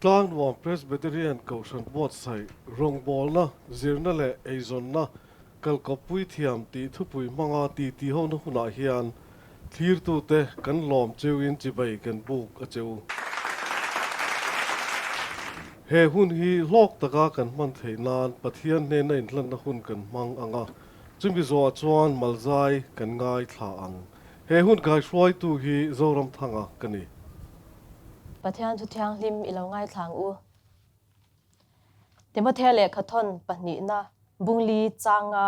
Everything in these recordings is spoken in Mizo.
Tlangnuam Presbyterian Kohhran buatsaih rawngbawlna, zirna leh eizawnna kalkawppui thiam tih thupui hmanga titi hona hunah hian thlirtute kan lawm cheuin chibai kan buk a cheu. He hun hi hlawk taka kan hman theih nan Pathian hnena inhlanna hun kan hmang ang a, chumi zawhah chuan malzai kan ngaithla ang. He hun kaihruaitu hi Zoramthanga ka ni. Pathian thu thianghlim i lo ngaithlang u. Timothea lehkhathawn pahnihna bungli changa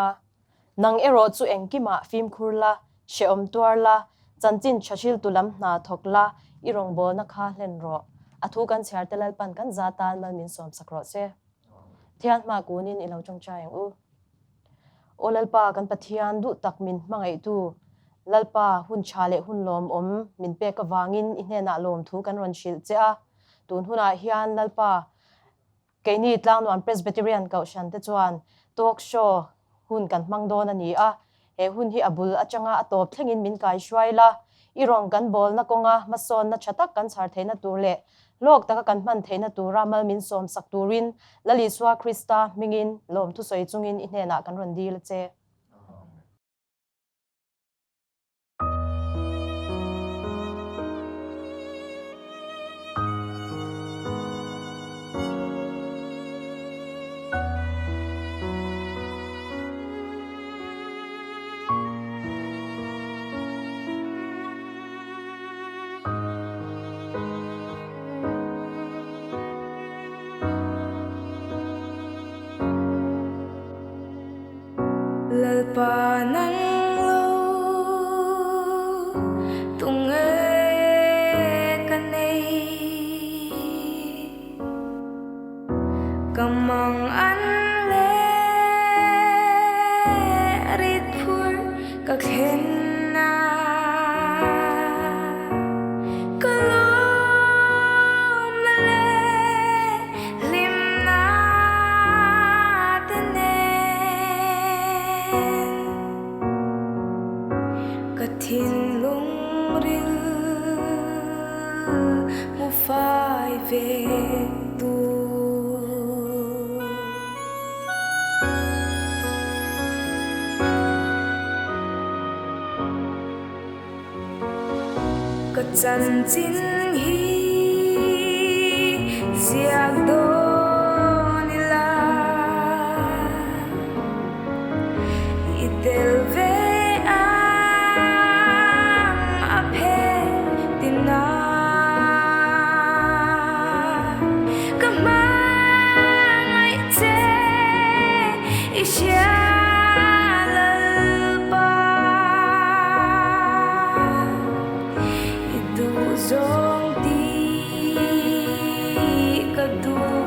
nang erawh chu engkimah fimkhur la, hrehawm tuar la, chanchin tha hriltu lam hna thawk la, i rawngbawlna kha hlen rawh. A thu kan chhiar te Lalpan kan za tan mal min sawm sak rawh se. Thian hma kunin i lo tawngtai ang u. Aw Lalpa kan Pathian duh tak min hmangaihtu Lalpa hun tha leh hun lawmawm min pek avangin i hnenah lawmthu kan rawn hrilh che a. Tun hunah hian Lalpa keini Tlangnuam Presbyterian Kohhran te chuan talk show hun kan hmang dawn a ni a. He hun hi a bul atanga a tawp thlengin min kaihruai la, i rawn kan bawlna kawnga hmasawnna tha tak kan chhar theihna tur leh hlawk taka kan hman theihna tura mal min sawmsak turin Lal Isua Krista hmingin lawmthu sawi chungin i hnenah kan rawn dil a che. Lalpa nang lo tunge ka nei Ka mang an leh rit phur ka thlen a Ka lawmna leh hlimna te nen Ka thinlung ril hmu fai ve tu. Ka chanchin hi ziak dawn ila i tel ve ang a phe tina. Ka hmangaih che i hria Lalpa i duh zawng tih ka duh.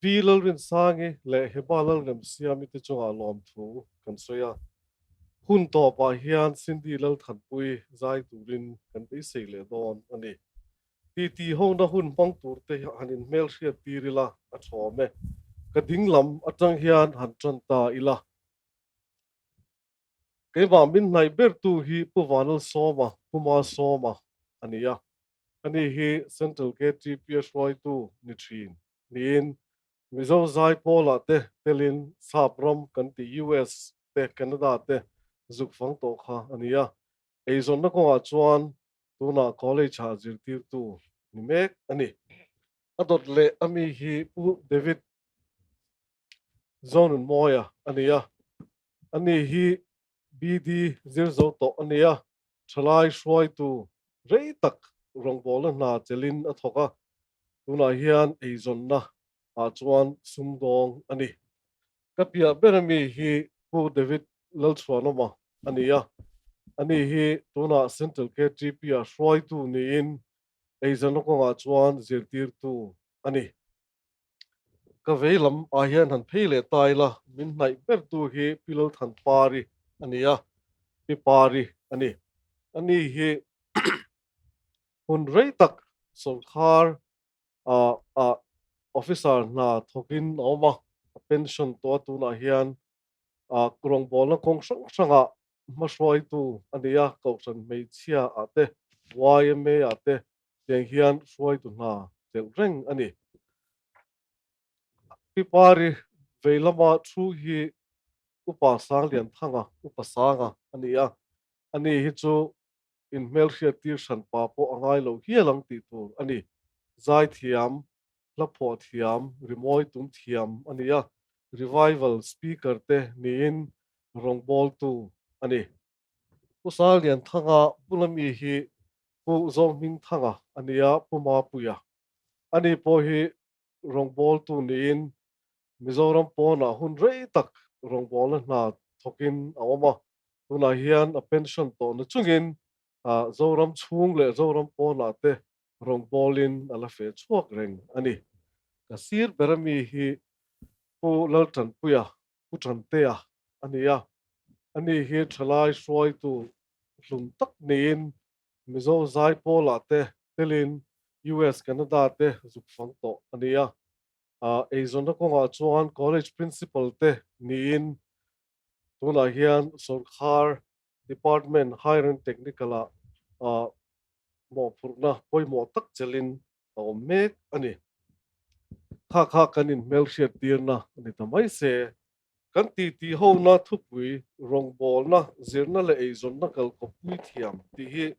Pi Lalrinsangi leh Heba Lalremsiami te chungah lawmthu kan sawi a. Hun tawpah hian Cindy Lalthanpui zai turin kan beisei leh dawn a ni. Titi hona hun hmang tur te han inhmelhriat tir ila a thawm e. Ka ding lam atang hian han tan ta ila. Keimah min hnaih bertu hi Pu Vanlalsawma, Pu Malsawma a ni a. Ani hi Central KTP a hruaitu ni thin niin Mizo zai pawlah te telin Sap ram kan tih US te Canada te zuk fang tawh kha a ni a. Eizawnna kawngah chuan tunah college-ah zirtirtu ni mek a ni. A dawt leh a mi hi Pu David Zonunmawia a ni a, ani hi BD zir zo tawh a ni a, thalai hruaitu rei tak rawngbawlna hna chelin a thawk a, tunah hian eizawnna ah chuan sumdawng a ni. Ka piah ber ami hi Pu David Lalchhuanawma a ni a, ani hi tunah Central KTP ah hruaitu niin eizawnna kawngah chuan zirtirtu a ni. Ka vei lam ah hian han phei leh ta ila, min hnaih ber tu hi Pi Lalthanpari a ni a, Pi Pari a ni. Ani hi hun rei tak sawrkhar ah ah officer hna thawkin a awm a, a pension tawh a tunah hian ah rawngbawlna kawng hrang hrangah hmahruaitu a ni a, Kohhran hmeichhia ah te, yma ah te Tiang hian hruaitu hna chelh reng a ni. Pi Pari vei lama thu hi Upa Sanglianthanga, Upa Sanga a ni a, ani hi chu inhmelhriat tir hran pa pawh a ngai lo hial ang tih tur a ni. Zaithiam, hlaphuah thiam, rimawi tum thiam a ni a, revival speaker te niin rawngbawltu a ni. Pu Sanglianthanga bula mi hi Pu Zohmingthanga a ni a, Pu Mapuia. Ani pawh hi rawngbawltu niin Mizoram pawnah hun rei tak rawngbawlna hna thawkin a awm a, tunah hian a pension tawhna chungin Zoram chhung leh Zoram pawnah te rawngbawlin a la fe chhuak reng a ni. Ka sir bera mi hi Pu Laltanpuia Pu Tantea a ni a, ani hi thalai hruaitu hlum tak niin Mizo Zaipawlah te telin US, Canada te zuk fang tawh a ni a. Eizawnna kawngah chuan College Principal te niin tunah hian sawrkhar Department Higher and Technical ah mawhphurhna pawimawh tak chelin a awm mek a ni. Kha kha kan inhmelhriat tirna a ni ta mai se. Kan titi hona thupui rawngbawlna, zirna leh eizawnna kalkawppui thiam tih hi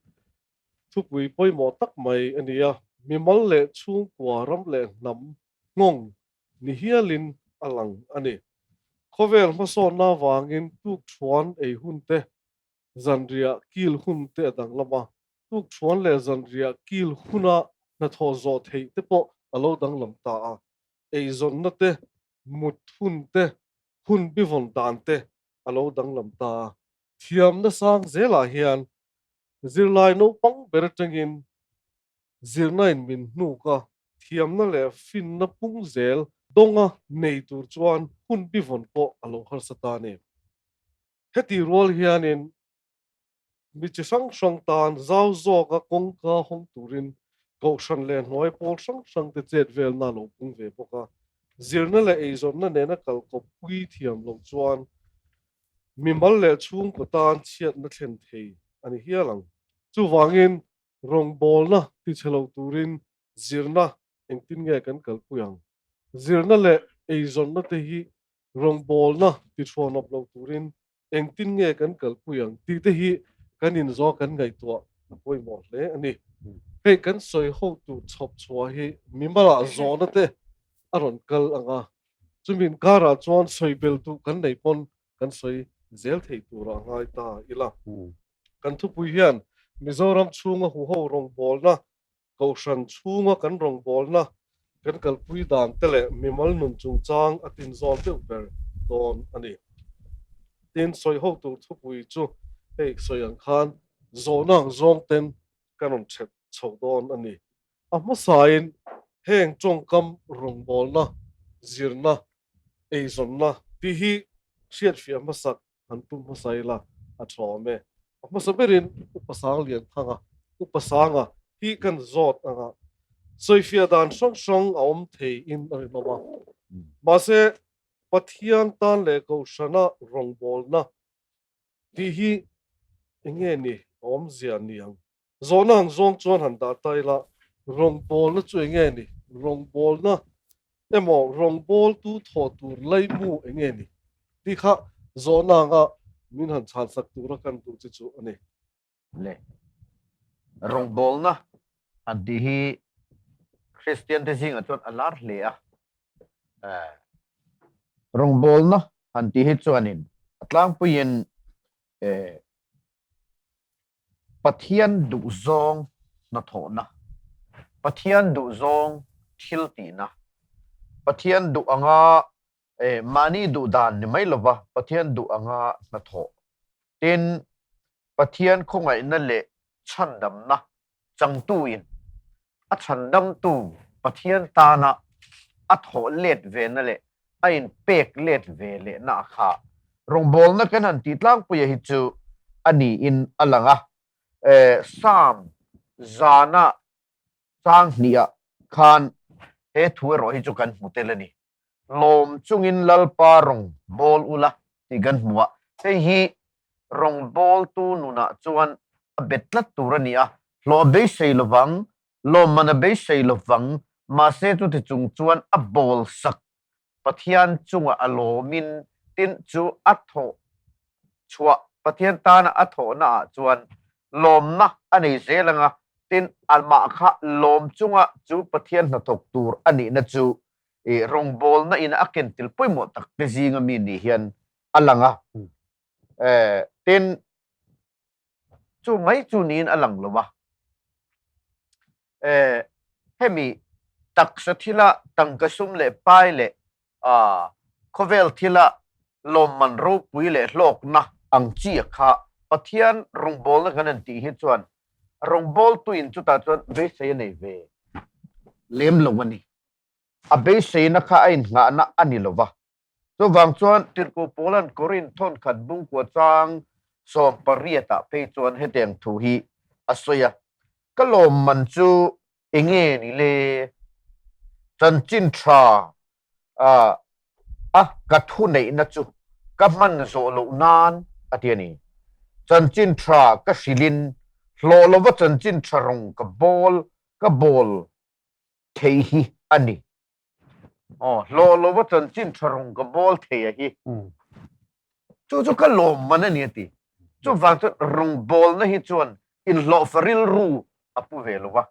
thupui pawimawh tak mai a ni a. Mimal leh chhungkua ram leh hnam nghawng ni hialin a lang a ni. Khawvel hmasawnna avangin tukthuan ei hun te Zanriah kil hun te a danglam a, tukṭhuan leh zanriah kil huna hnathawh zawh theih te pawh a lo danglam ta a, eizawnna te, mut hun te, hun bivawn dan te a lo danglam ta a. Thiamna sang zelah hian zirlai naupang ber atangin zirna in min hnuk a, thiamna leh finna pung zel dawnga nei tur chuan hun bivawn pawh a lo harsa ta a ni. Heti rual hianin mi chi hrang hrang tan zau zawka kawngka hawng turin kohhran leh hnuai pawl hrang hrang te chet velna a lo pung ve bawk a. Zirna leh eizawnna nena kalkawppui thiam loh chuan mimal leh chhungkaw tan chhiatna thlen thei a ni hial ang. Chuvangin rawngbawlna tichhe lo turin zirna engtin nge kan kalpui ang? Zirna leh eizawnna te hi rawngbawlna tithuanawp lo turin engtin nge kan kalpui ang tih te hi kan inzawh kan ngaihtuah a pawimawh hle a ni. Hei kan sawi ho tur chhawp chhuah hi mimalah zawhna te a rawn kal ang a, chumi inkarah chuan sawi bel duh kan nei pawn kan sawi zel thei turah ngai ta ila. Kan thupui hian Mizoram chhunga huho rawngbawlna Kohhran chhunga kan rawngbawlna kan kalpui dan te leh mimal nun chungchang a tinzawn deuh ber dawn a ni. Tin, sawi ho tur thupui chu hei sawi ang khan zawhna ang zawng ten kan rawn chhep chho dawn a ni. A hmasain heng tawngkam rawngbawlna, zirna, eizawnna tih hi hriatfiah hmasak han tum hmasa ila a tha awm e. A hmasa berin Upa Sanglianthanga, Upa Sanga, hi kan zawt anga sawifiah dan hrang hrang a awm thei in a rinawm a. Mahse, Pathian tan leh Kohhrana rawngbawlna tih hi enge ni a awmzia ni ang? Zawhna ang zawng chuan han dah ta ila, rawngbawlna chu enge ni? Rawngbawlna emaw rawngbawltu thawh tur laimu enge ni? Tih kha zawhna anga min han chhansak tura kan duh che chu a ni. Le rawngbawlna han tih hi Kristian te zingah chuan a lar hle a. Rawngbawlna han tih hi chuanin a tlangpuiin Pathian duhzawng hnathawhna, Pathian duhzawng thil tihna, Pathian duh anga mahni duh dan ni mai lova Pathian duh anga hnathawh, tin, Pathian khawngaihna leh chhandamna changtuin a chhandamtu Pathian tana a thawh let vena leh a inpek let ve lehna a kha. Rawngbawlna kan han tih tlangpuia hi chu a niin a lang a. Psalm zana chang hnihah khan he thu erawh hi chu kan hmu tel a ni. Lawm chungin Lalpa rawng bawl ula tih kan hmu a, hei hi rawngbawltu nunah chuan a bet tlat tur a ni a, hlawh a beisei lovang, lawmman a beisei lovang, mahse chuti chung chuan a bawl sak Pathian chunga a lawmin tin chu a thawh chhuah Pathian tana a thawhna ah chuan lawmna a nei zel anga, tin amah kha lawm chunga chu Pathian hnathawk tur a nihna chu i rawngbawlna in a ken tel pawimawh tak te zinga mi ni hian a lang a, tin chu mai chu niin a lang lo a, hemi taksa thila tangka sum leh pai leh khawvel thila lawmman ropui leh hlawkna ang chi a kha Pathian rawngbawlna kan han tih hi chuan rawngbawltuin chutah chuan beisei a nei ve lem lo a ni. A beiseina kha a innghahna a ni lo va. Chuvang chuan Tirhkoh Paula'n Korinth thawnkhat bungkua chang 18 ah phei chuan hetiang thu hi a sawi a, Ka lawmman chu enge ni le? Chanchin tha a ka thuneihna chu ka hman zawh loh nan a ti a ni. Chanchin tha ka hrilhin hlawh lova chanchin tha rawng ka bawl ka bawl thei hi a ni. Aw, hlawh lova chanchin tha rawng ka bawl thei a hi. Chu chu ka lawm man a ni a ti. Chuvang chuan rawng bawlna hi chuan inhlawhfa rilru a pu ve lo va.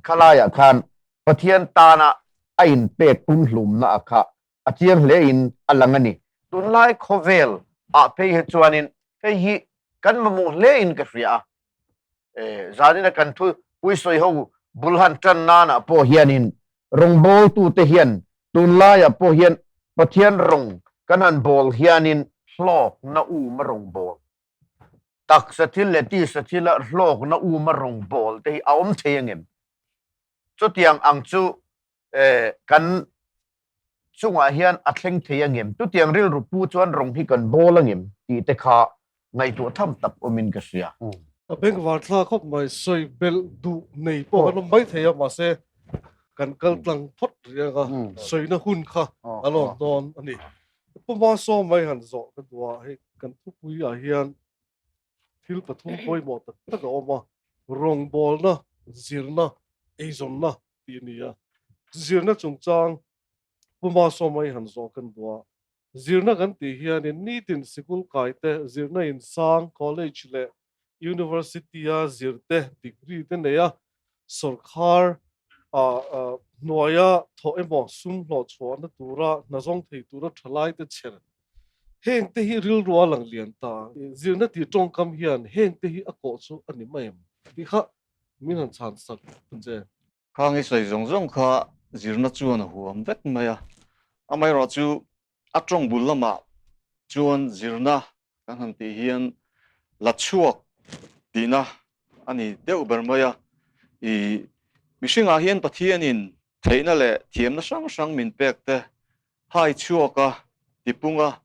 Khalaiah khan Pathian tana a inpek pumhlumna a kha a chiang hlein a lang a ni. Tunlai khawvel ah phei hi chuanin hei hi kan mamawh hlein ka hria a. Zanina kan thu puisawi ho bul han tan nanah pawh hianin rawngbawltute hian tunlaiah pawh hian Pathian rawng kan han bawl hianin hlawkna uma rawngbâwl, taksa thil leh tisa thila hlawkna uma rawngbâwl te hi a awm thei angem? Chutiang ang chu kan chungah hian a thleng thei angem? Chutiang rilru pu chuan rawng hi kan bawl angem? tih te kha ngaihtuah tham tak awmin ka hria. A bengvar thla khawp mai, sawi belh duh nei pawh kan awm mai thei a, mahse kan kal tlang phawt rih anga sawina hun kha a lawm dawn a ni. Pu Hmasawm mai han zawh ka duh a, hei kan thupuiah hian thil pathum pawimawh tak tak a awm a, rawngbawlna, zirna, eizawnna tih a ni a. Zirna chungchang Pu Hmasawm mai han zawh kan duh a, Zirna kan tih hianin nitin sikul kai te, zirna insang, college leh university-a zir te, degree te nei a, sawrkhar hnuaia thawh emaw sum hlawh chhuahna tura hna zawng thei tura thalai te chher. Heng te hi rilru a lang lian ta. Zirna tih tawngkam hian heng te hi a kawh chu a ni mai em? Tih kha min han chhan sak che. Khang i sawi zawng zawng kha zirna chuan a huam vek mai a, amaherawh chu a tawng bul lamah chuan zirna kan han tih hian la chhuak tihna a ni deuh ber mai a. I mihringah hian Pathianin Theihna leh thiamna hrang hrang min pek te hai chhuak a, tipung a,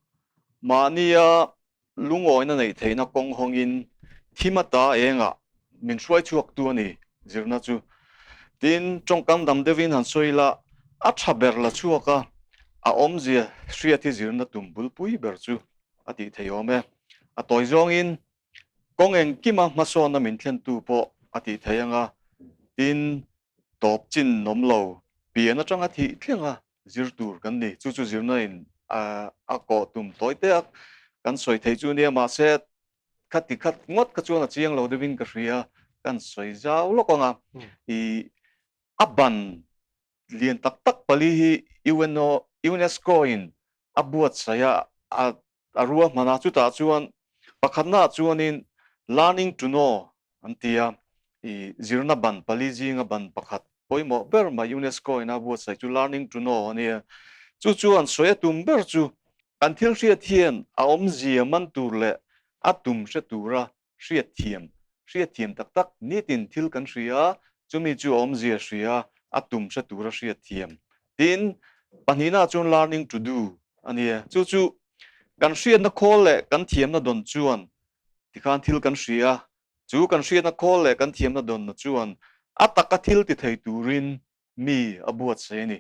mahnia lungawina neih theihna kawng hawngin thim ata engah min hruai chhuaktu a ni zirna chu. Tin, tawngkam dam deuhin han sawi ila, a tha ber la chhuak a, a awmzia hriat hi zirna tum bulpui ber chu a tih thei awm e. A tawi zawngin kawng engkima hmasawnna min thlentu pawh a tih thei ang a, tin, tawp chin awm lo, pian atanga thih thleng a zir tur kan ni. Chu chu zirna in a kawh tum tawi te a kan sawi thei chu nia, mahse khati khat ngawt kha chuan a chiang lo deuhin ka hria, kan sawi zau lawk ang a, i a ban lian tak tak pali hi UNO, UNESCO in a buatsaih a, a a ruahman a, chutah chuan pakhatnaah chuanin learning to know an ti a, ih zirna ban pali zinga ban pakhat pawimawh ber mai UNESCO in a buatsaih chu learning to know a nia. Chu chuan sawi a tum ber chu kan thil hriat hian a awmzia man tur leh a tum hre tura hriatthiam, hriatthiam tak tak nitin thil kan hria a, chumi chu a awmzia hria, a tum hre tura hriatthiam. Tin, pahnihnaah chuan learning to do a nia. Chu chu kan hriatna khawl leh kan thiamna dawn chuan tikhan thil kan hria a, chu kan hriatna khawl leh kan thiamna dawnna chuan a taka thil ti thei turin mi a buatsaih a ni.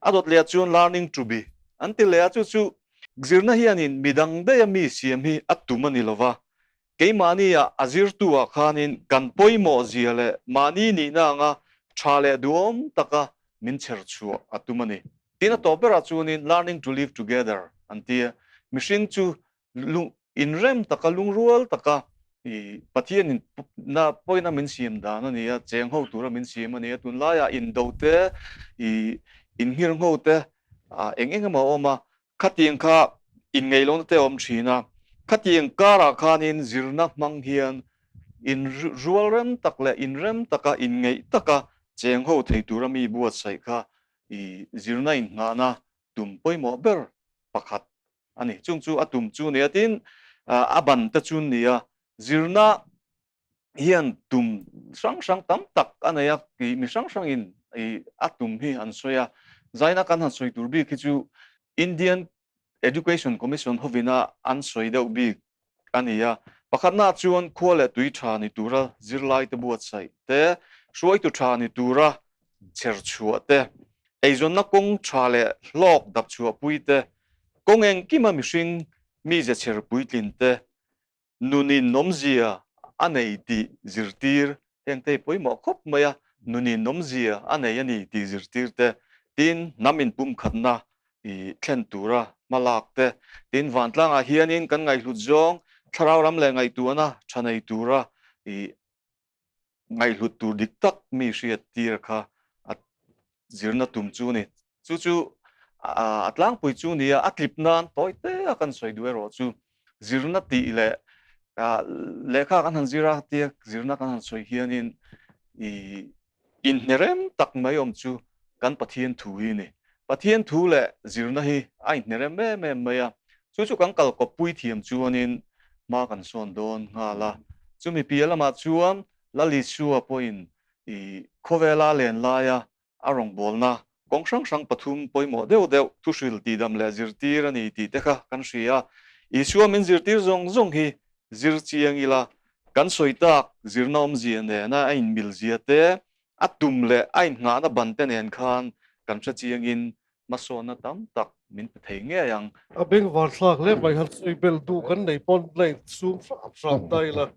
A dawt leh ah chuan learning to be an ti leh a, chu chu zirna hianin midang daih a mi siam hi a tum a ni lova, keimahni ah a zirtu ah khanin kan pawimawh zia leh mahni nihna anga tha leh duhawm taka min chher chhuah a tum a ni. Tin a tawp berah chuanin learning to live together an ti a, mihring chu lung inrem taka lungrual taka i Pathian in na pawina min siam dan a ni a, cheng ho tura min siam a ni a, tunlaiah indo te i inhngir ngho te ah eng eng emaw a awm a, khatiang kha inngeihlohna te a awm thin a, khatiang karah khanin zirna hmang hian in rual rem tak leh inrem taka inngeih taka cheng ho thei tura mi buatsaih kha i zirna inngahna tum pawimawh ber pakhat a ni. Chung chu a tum chu nia tin a ban te chu nia zirna hian tum hrang hrang tam tak a nei a, i mi hrang hrang in i a tum hi an sawi a. Zaina kan han sawi tur bik hi chu Indian Education Commission hovina an sawi deuh bik a ni a. Pakhatna chuan khua leh tui tha ni tura zirlai te buatsaih te, hruaitu tha ni tura chher chhuah te, eizawnna kawng tha leh hlawk dap chhuahpui te, kawng engkima mihring mize chher puitlin te, nunin nawmzia a nei tih zirtir, heng te hi pawimawh khawp mai a, nunin nawmzia a nei a ni tih zirtir te, tin hnam inpumkhatna i thlen tura hmalak te, tin vantlangah hianin kan ngaihhlut zawng thlarau ram leh ngaihtuahna tha nei tura i ngaihhlut tur dik tak mi hriat tir kha a zirna tum chu a ni. Chu chu a tlangpui chu nia, a tlip nan tawi te a kan sawi duh erawh chu zirna tih leh lehkha kan han zir a tia zirna kan han sawi hianin i inhnerem tak mai awm chu kan Pathian thu hi a ni. Pathian thu leh zirna hi a inhnerem em em mai a, chu chu kan kalkawppui thiam chuanin hma kan sawn dawn nghal a. Chumi piah lamah chuan Lal Isua pawhin i khawvela len laia a rawngbawlna kawng hrang hrang pathum pawimawh deuh deuh thuhril tihdam leh zirtir a ni tih te kha kan hria a. Isua min zirtir zawng zawng hi zir chiang ila, kan sawi tak zirna awmzia nena a inmilzia te, a tum leh a innghahna ban te nen khan kan hre chiangin hmasawnna tam tak min pe thei ngei ang. A bengvar thlak hle mai, han sawi bel duh kan nei pawn la in sum hrap hrap ta ila,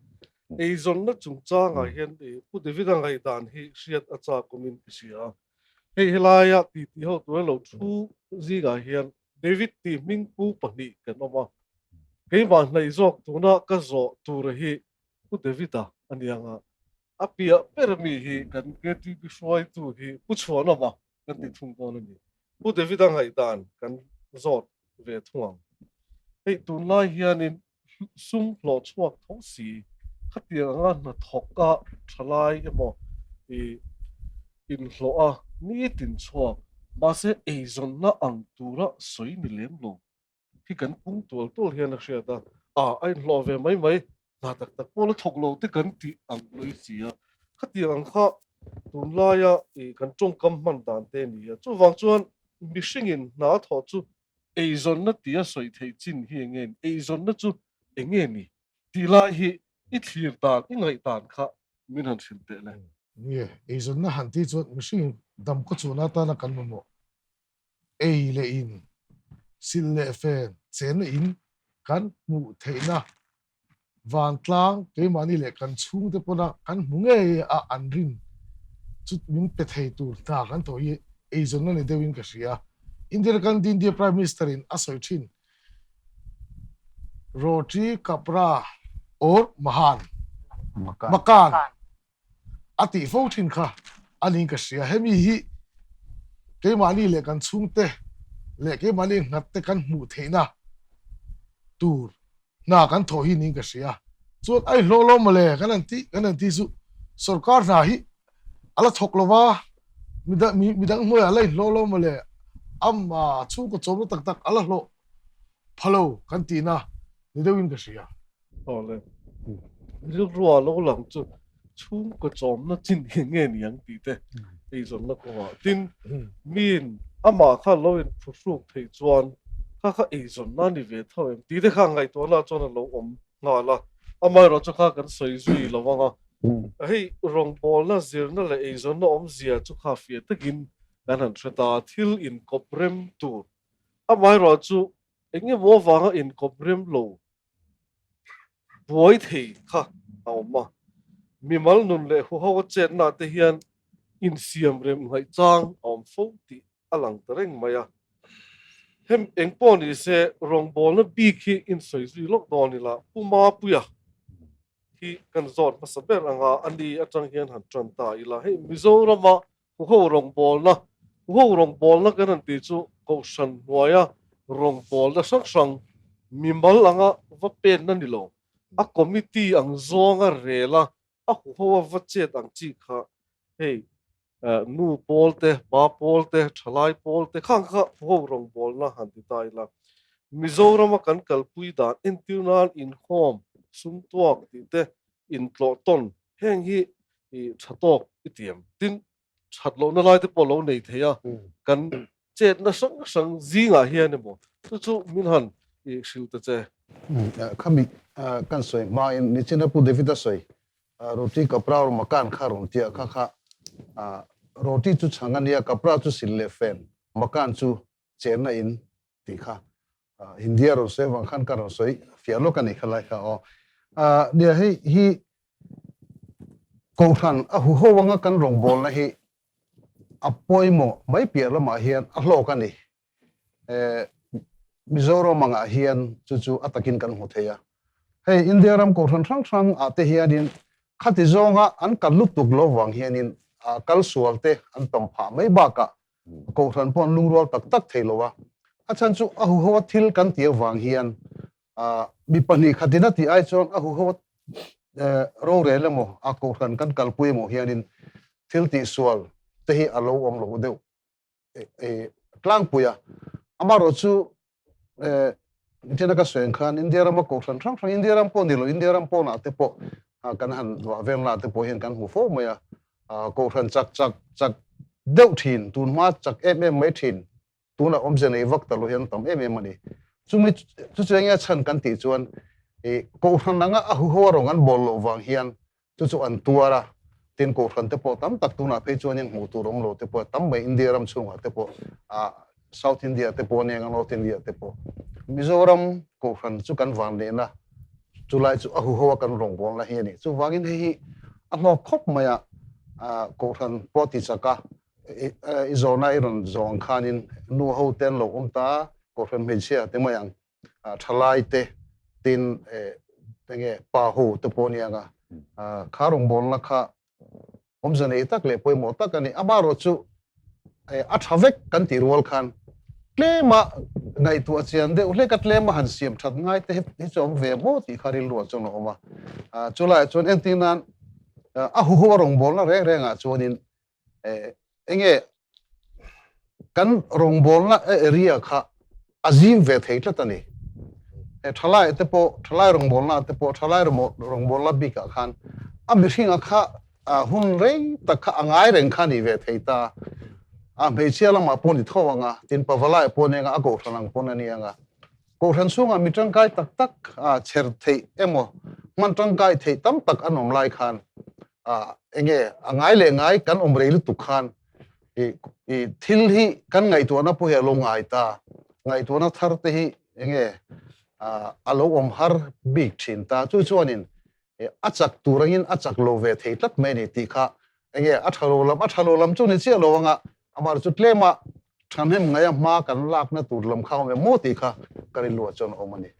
eizawnna chungchangah hian Pu David-a ngaihdan hi hriat a chak awmin ka hria a, hei helaia titi ho tura lo thu zingah hian David tih hming pu pahnih kan awm a, keimah hnaih zawk tuna ka zawh tura hi Pu David-a a ni ang a, a piah ber ami hi kan KTP hruaitu hi Pu Chhuanawma kan ti thung dawn a ni. Pu David-a ngaihdan kan zawt ve thung ang. Hei tunlai hianin sum hlawh chhuak tho si, khatiang anga hnathawk a thalai emaw i inhlawh a nitin chhuak, mahse eizawnna ang tura sawi ni lem lo hi kan pung tual tual hian a hriat a, a a inhlawh ve mai mai, hna tak tak pawh la thawk lo te kan tih ang lawi si a, khatiang ang kha. Tunlaia i kan tawngkam hman dan te a ni a, chuvang chuan mihringin hna a thawh chu eizawnna tia sawi theih chin hi eng nge ni, eizawnna chu eng nge ni tih lai hi i thlir dan, i ngaih dan kha min han hrilh teh le. Nge, eizawnna han tih chuan mihringin dam khaw chhuahna atana kan mamawh ei leh in, silh leh fen, chenna in kan hmuh theihna vantlang keimahni leh kan chhungte pawna kan hmu ngei a an rin chu min pe thei tur hna kan thawh hi eizawnna ni deuhin ka hria. Indira Gandhi India Prime Minister in a sawi thin Roti Kapra or Mahan Makan a tih fo thin kha a niin ka hria. Hemi hi keimahni leh kan chhungte leh keimahni nghatte kan hmuh theihna tur hna kan thawh hi niin ka hria. Chuan a inhlawh lo mawle kan han tih kan han tih chu sorkar hna hi a la thawk lo va, midang hnuaiah a la inhlawh lo mawle ama chhungkaw chawmna tak tak a la hlawh pha lo kan tihna ni deuhin ka hria. Awle, rilrua lo lang chu chhungkaw chawmna chin hi nge ni ang tih te eizawnna kawngah tin miin amah kha lo inphuhruk theih chuan kha kha eizawnna a ni ve tho em tih te kha ngaihtuahna chuan a lo awm nghal a, amaherawhchu kha kan sawi zui lo ang a, hei rawngbawlna zirna leh eizawnna awmzia chu kha fiah takin kan han hre ta, thil inkawp rem tur amaherawhchu eng emaw avanga inkawp rem lo buai thei kha a awm a, mimal nun leh huho a chetna te hian insiam rem ngaih chang a awm fo tih a lang ta reng mai a. Hem eng pawh ni se rawngbawlna bik hi insawi zui lawk dawn ila Pu Mapuia hi kan zawt hmasa ber anga a ni atang hian han tan ta ila. Hei Mizorama Huho rawngbawlna, Huho rawngbawlna kan han tih chu Kohhran hnuaia rawngbawlna hrang hrang mimal anga va penna ni lo, a committee ang zawnga rela a huho a va chet ang chi kha hei nu pawl te, pa pawl te, thalai pawl te khang kha huho rawngbawlna han ti ta ila. Mizorama kan kalpui dan entir nan inkhawm, sumtuak tih te, intlawh tawn heng hi i tha tawk i tiam. Tin, that lohna lai te pawh lo nei thei a, kan chetna hrang hrang zingah hian emaw chu chu min han i hrilh ta che. Khami kan sawi hmain nichina Pu David a sawi roti kapra or makan kha rawn tia kha kha roti chu chhang a nia kapra chu sil leh fen makan chu chenna in tih kha Hindi a rawn sawi avang khan ka rawn sawi fiah lawk a ni kha lai kha aw. Nia hei hi Kohhran a huho anga kan rawngbawlna hi a pawimawh mai piah lamah hian a hlawk a ni. Mizoram angah hian chu chu a takin kan hmu thei a. Hei India ram Kohhran hrang hrang ah te hianin khati zawnga an kal lutuk lo vang hianin kal sual te an tam phah mai bakah Kohhran pawh an lungrual tak tak thei lo a, a chhan chu a huho a thil kan tih avang hian mi pahnih khatin a tih ai chuan a huho a rorel emaw a kohhran kan kalpui emaw hianin thil tihsual te hi a lo awm lo deuh tlangpui a. Amaherawhchu Nichina ka sawi ang khan India rama kohhran hrang hrang, India ram pawh ni lo, India ram pawnah te pawh kan han luah vel na te pawh hian kan hmu fo mai a, kohhran chak chak chak deuh thin, tun hma chak em em mai thin, tunah awmze nei vak ta lo hian tam em em a ni. Chumi chu chu enge a chhan kan tih chuan kohhran anga a huho a rawng an bawl loh vang hian chu chu an tuar a, tin kohhran te pawh tam tak tunah phei chuanin hmuh tur awm lo te pawh tam mai India ram chhungah te pawh ah South India te pawh aniang a North India te pawh Mizoram kohhran chu kan van lehna chulai chu a huho a kan rawngbawlna hi a ni. Chuvangin hei hi a hlawk khawp mai a, kohhran pawh ti chak a i zawhna i rawn zawh ang khanin nu ho te an lo awm ta a, kohhran hmeichhia te mai ang thalai te tin enge pa ho te pawh aniang a, kha rawngbawlna kha awmze nei tak leh pawimawh tak a ni. Amaherawhchu a tha vek kan tih rual khan tlema ngaihtuah chian deuh hlek a tlema han siam that ngai te hi chu awm ve maw tih kha rilruah chuan a awm a. Chulaiah chuan entir nan a huho a rawngbawlna reng rengah chuanin enge kan rawngbawlna area kha a zim ve thei tlat a ni. Thalai te pawh, thalai rawngbawlna te pawh, thalai rawngbawlna bikah khan a mihringa kha hun rei tak kha a ngai reng kha a nih ve thei ta. A hmeichhia lamah pawh ni tho ang a, tin pavalai pawh a ni ang a, a kohhran ang pawn a ni ang a. Kohhran chhungah mi tangkai tak tak chher theih emaw hman tangkai theih tam tak an awm lai khan enge a ngai leh ngai kan awm rei lutuk khan i thil hi kan ngaihtuahna pawh hi a lo ngai ta. Ngaihtuahna thar te hi enge a lo awm har bik thin ta. Chu chuanin a chak tur angin a chak lo ve thei tlat mai a ni tih kha enge a tha lo lam a tha lo lam chu ni chiah lo anga amah chu tlema thahnem ngaia hma kan lakna tur lam kha awm em maw tih kha ka rilruah chuan a awm a ni.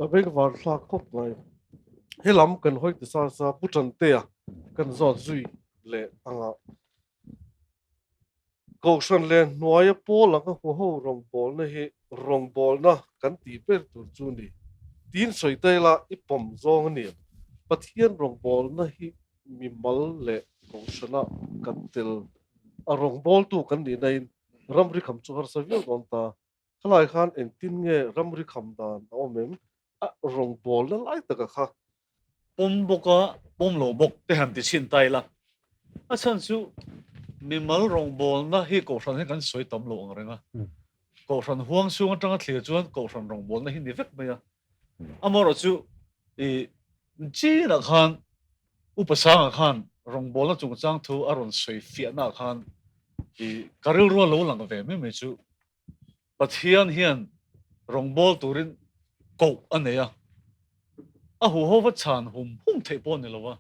A beng var thlak khawp mai. He lam kan hawi ti sa sa Pu Tantea kan zawt zui leh anga Kohhran leh hnuaia pawl anga huho rawngbawlna hi rawngbawlna kan tih ber tur chu ni. Tin sawi ta ila i pawm zawng a ni. Pathian rawngbawlna hi mimal leh kohhrana kan tel a rawngbawltu kan nih nain ramri kham chu harsa viau dawn ta. Khalai khan engtin nge ramri kham dan a awm em? A rawngbawlna lai taka kha. Pawm bawk a, pawm lo bawk te han ti chhin ta ila. A chhan chu mimal rawngbawlna hi Kohhran hi kan sawi tam lo ang reng a. Kohhran huang chhung atanga thlir chuan Kohhran rawngbawlna hi ni vek mai a. Amaherawh chu i chinah khan Upa Sanga khan rawngbawlna chungchang thu a rawn sawi fiahnaah khan i ka rilru a lo lang ve mai mai chu Pathian hian rawngbâwl turin koh a nei a, a huhova chhan hum hum theih pawh a ni lo a,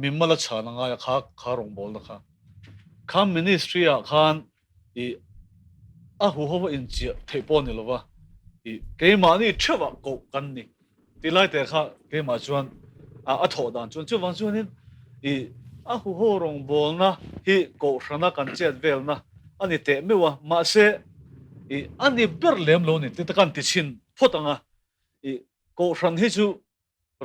mimala chhan a ngai a kha kha rawngbâwlna kha. Kha ministry-ah khan i a huhova inchiah theih pawh a ni lo a, i keimahni theuhah koh kan ni tih lai te kha keimah chuan a thawh dan chuan chuvang chuanin i a huho rawngbawlna hi kohhrana kan chet velna a ni teh meuh a, mahse i a ni ber lem lo ni tih kan ti chhin phawt ang a, i kohhran hi chu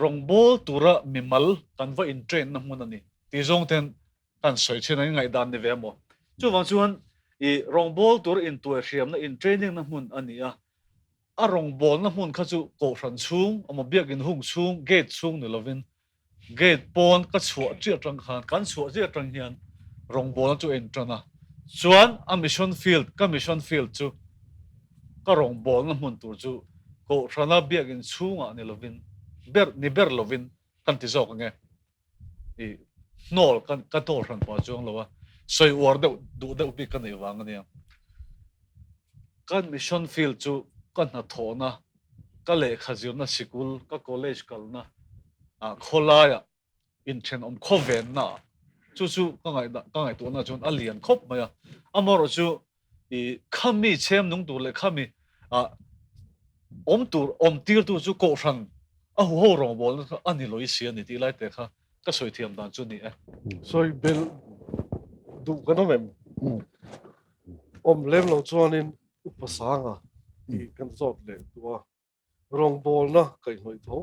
rawngbâwl tura mimal kan va in train na hmun a ni tih zawng ten kan sawi chhin a, ngaihdan ni ve maw? Chuvang chuan i rawngbâwl tur intuaihriamna in training na hmun a ni a, A rawngbawlna hmun kha chu kohhran chhung emaw biakin hung chhung gate chhung ni lovin gate pawn ka chhuah chiah atang khan kan chhuah chiah atang hian rawngbawlna chu a intan a, chuan a mission field ka mission field chu ka rawngbawlna hmun tur chu kohhrana biakin chhungah ni lovin ber ni ber lovin kan ti zawk ange i hnawl ka ka hnawl hran pah chuang lo a, sawi uar deuh duh deuh bik ka neih vang a nia. Kan mission field chu ka hnathawhna, ka lehkha zirna sikul, ka college kalna ah khawlaiah inthenawm khawvenna ah chu chu ka ngaihdah ka ngaihtuahna chuan a lian khawp mai a. Amaherawh chu i khami chhem nung tur leh khami ah awm tur awm tirtu chu kohhran a huho rawngbawlna kha a ni lawih si a ni tih lai te kha ka sawi thiam dan chu ni e. Sawi bel duh kan awm em? Awm lem lo chuanin Upa Sanga tih kan zawt leh duh a, rawngbawlna kaihhnawih tho.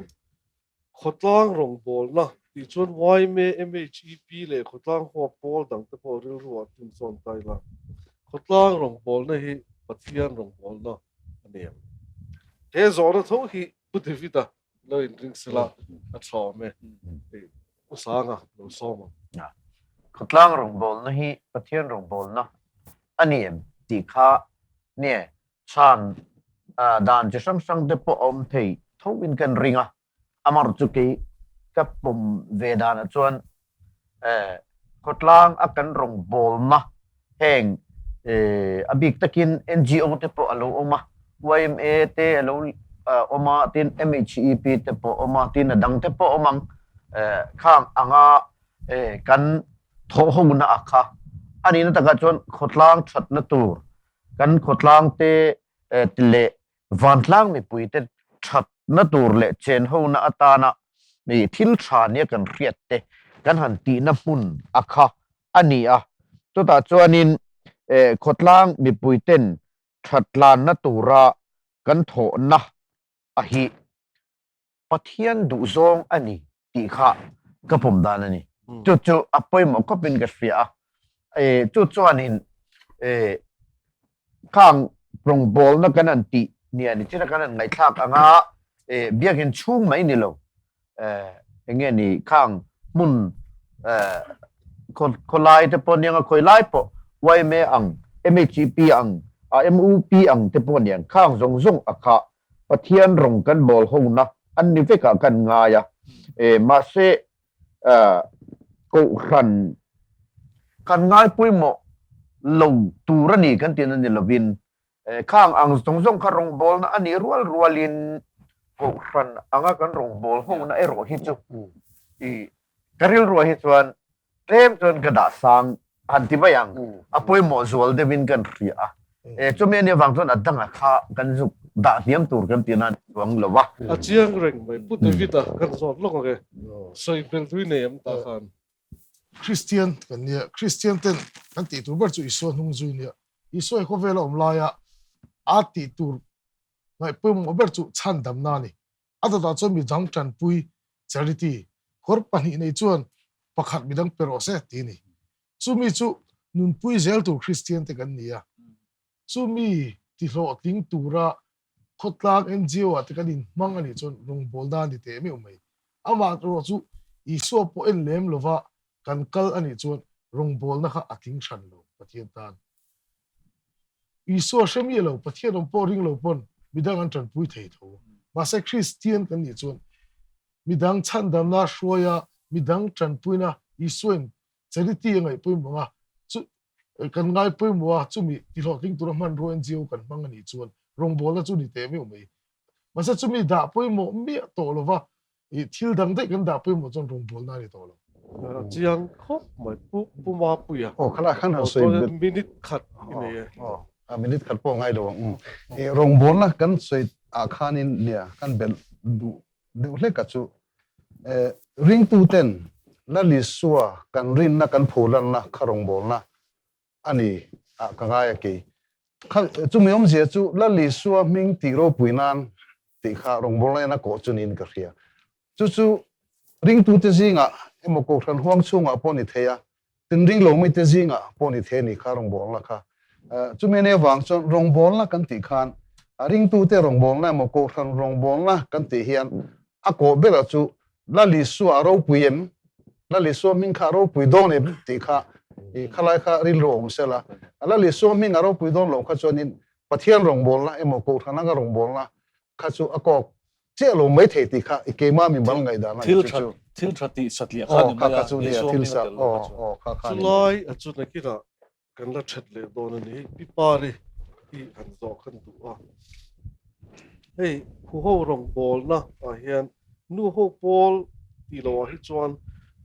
Khawtlang rawngbawlna tih chuan yma, MHEP leh khawtlang huap pawl dangte pawh rilru ah tum zawn ta ila. Khawtlang rawngbawlna hi Pathian rawngbawlna a ni em? He zawhna tho hi Pu David-a lo inring sela a tha awm e. Pu Sanga lo sawm ang. Khawtlang rawngbawlna hi Pathian rawngbawlna a ni em tih kha nge chhan dan chi hrang hrang te pawh a awm thei tho in kan ring a, amar chu kei ka pawm ve danah chuan khawtlang a kan rawngbawlna heng a bik takin NGO te pawh a lo awm a, yma te a lo awm a, tin MHEP te pawh a awm a, tin a dang te pawh a awm ang khang anga kan thawhhona a kha a nihna takah chuan khawtlang thatna tur kan khawtlang te leh vantlang mipui te thatna tur leh chenhona atana thil tha nia kan hriat te kan han tihna hmun a kha a ni a. Chutah chuanin khawtlang mipui ten thatlanna tura kan thawhna a hi Pathian duhzawng a ni tih kha ka pawm dan a ni. Chu chu a pawimawh khawpin ka hria a. Chu chuanin khang rawngbawlna kan han tih nia ni china kan han ngaihthlak anga biakin chhung mai ni lo eng nge ni khang hmun. Khawlai te pawh aniang a, khawi lai pawh yma ang, MHEP ang, MUP ang te pawh aniang khang zawng zawng a kha Pathian rawng kan bawl hona an ni vekah kan ngai a. Mahse Kohhran kan ngai pawimawh lo tur a ni kan tihna ni lovin khang ang zawng zawng kha rawngbawlna a nih rual rualin Kohhran anga kan rawngbâwl hona erawh hi chu i ka rilruah hi chuan tlem chuan ka dah sang han ti mai ang, a pawimawh zual deuhin kan hria a. Chumi a nih avang chuan a danga kha kan zuk dah hniam tur kan tihna a ni chuang lo a. A chiang reng mai, Pu David-a kan zawt lawk ang e, sawi bel tui nei em ta khan. Kristian kan nia, Kristian ten kan tih tur ber chu Isua hnung zui nia. Isua hi khawvela awm laia a tih tur ngaih pawimawh ber chu chhandamna a ni. A dawtah chuan midang tanpui, charity, kawr pahnih nei chuan pakhat midang pe rawh se ti a ni. Chumi chu nunpui zel tur Kristian te kan ni a. Chumi tihlawhtling tura khawtlang NGO ah te kan inhmang a nih chuan rawngbâwl dan a ni teh meuh mai. Amah erawh chu Isua pawh en lem lova kan kal a nih chuan rawngbâwlna kha a tling hran lo Pathian tan. Isua hre miah lo, Pathian awm pawh ring lo pawn midang an tanpui thei tho. Mahse Kristian kan nih chuan midang chhandamna hruaia midang tanpuina Isuain charity a ngaih pawimawh ang a, chu kan ngai pawimawh a, chumi tihlawhtling tura hmanrua NGO kan hmang a nih chuan rawngbawlna chu ni teh meuh mai. Mahse chumi dah pawimawh miah tawh lova I thil dang daih kan dah pawimawh chuan rawngbawlna a ni tawh lo. Chiang khawp mai Pu Pu Mapuia. Aw khalai khan han sawi bet. Minute khat i nei e. Aw a minute khat pawh ngai lo ang. I rawngbawlna kan sawi ah khanin nia kan belh duh deuh hlek a chu ringtu ten Lal Isua kan rinna kan phulanna kha rawngbawlna a ni ah ka ngai a kei. Kha chumi awmzia chu Lal Isua hming tih ropui nan tih kha rawngbawlna in a kawh chu niin ka hria. Chu chu ringtute zingah emaw Kohhran huang chhungah pawh ni thei a, tin ringlo mite zingah pawh ni thei a ni kha rawngbawlna kha. Chumi ania vang chuan rawngbawlna kan tih khan ringtute rawngbawlna emaw Kohhran rawngbawlna kan tih hian a kawh berah chu Lal Isua a ropui em? Lal Isua hming kha a ropui dawn em? tih kha i khalai kha rilru awm sela. Lal Isua hming a ropui dawn loh kha chuanin Pathian rawngbawlna emaw Kohhran anga rawngbawlna kha chu a kawk chiah lo mai thei tih kha i keimah mi mal ngaihdan a ni chu chu. Thil tha tih satliah kha ni mai a, Isua hming a tel loh kha chu. Chulai a chu nakinah Kan la that leh dawn a ni. Pi Pari hi han zawh kan duh a. Hei huho rawngbawlna ah hian nu ho pawl tih loh ah hi chuan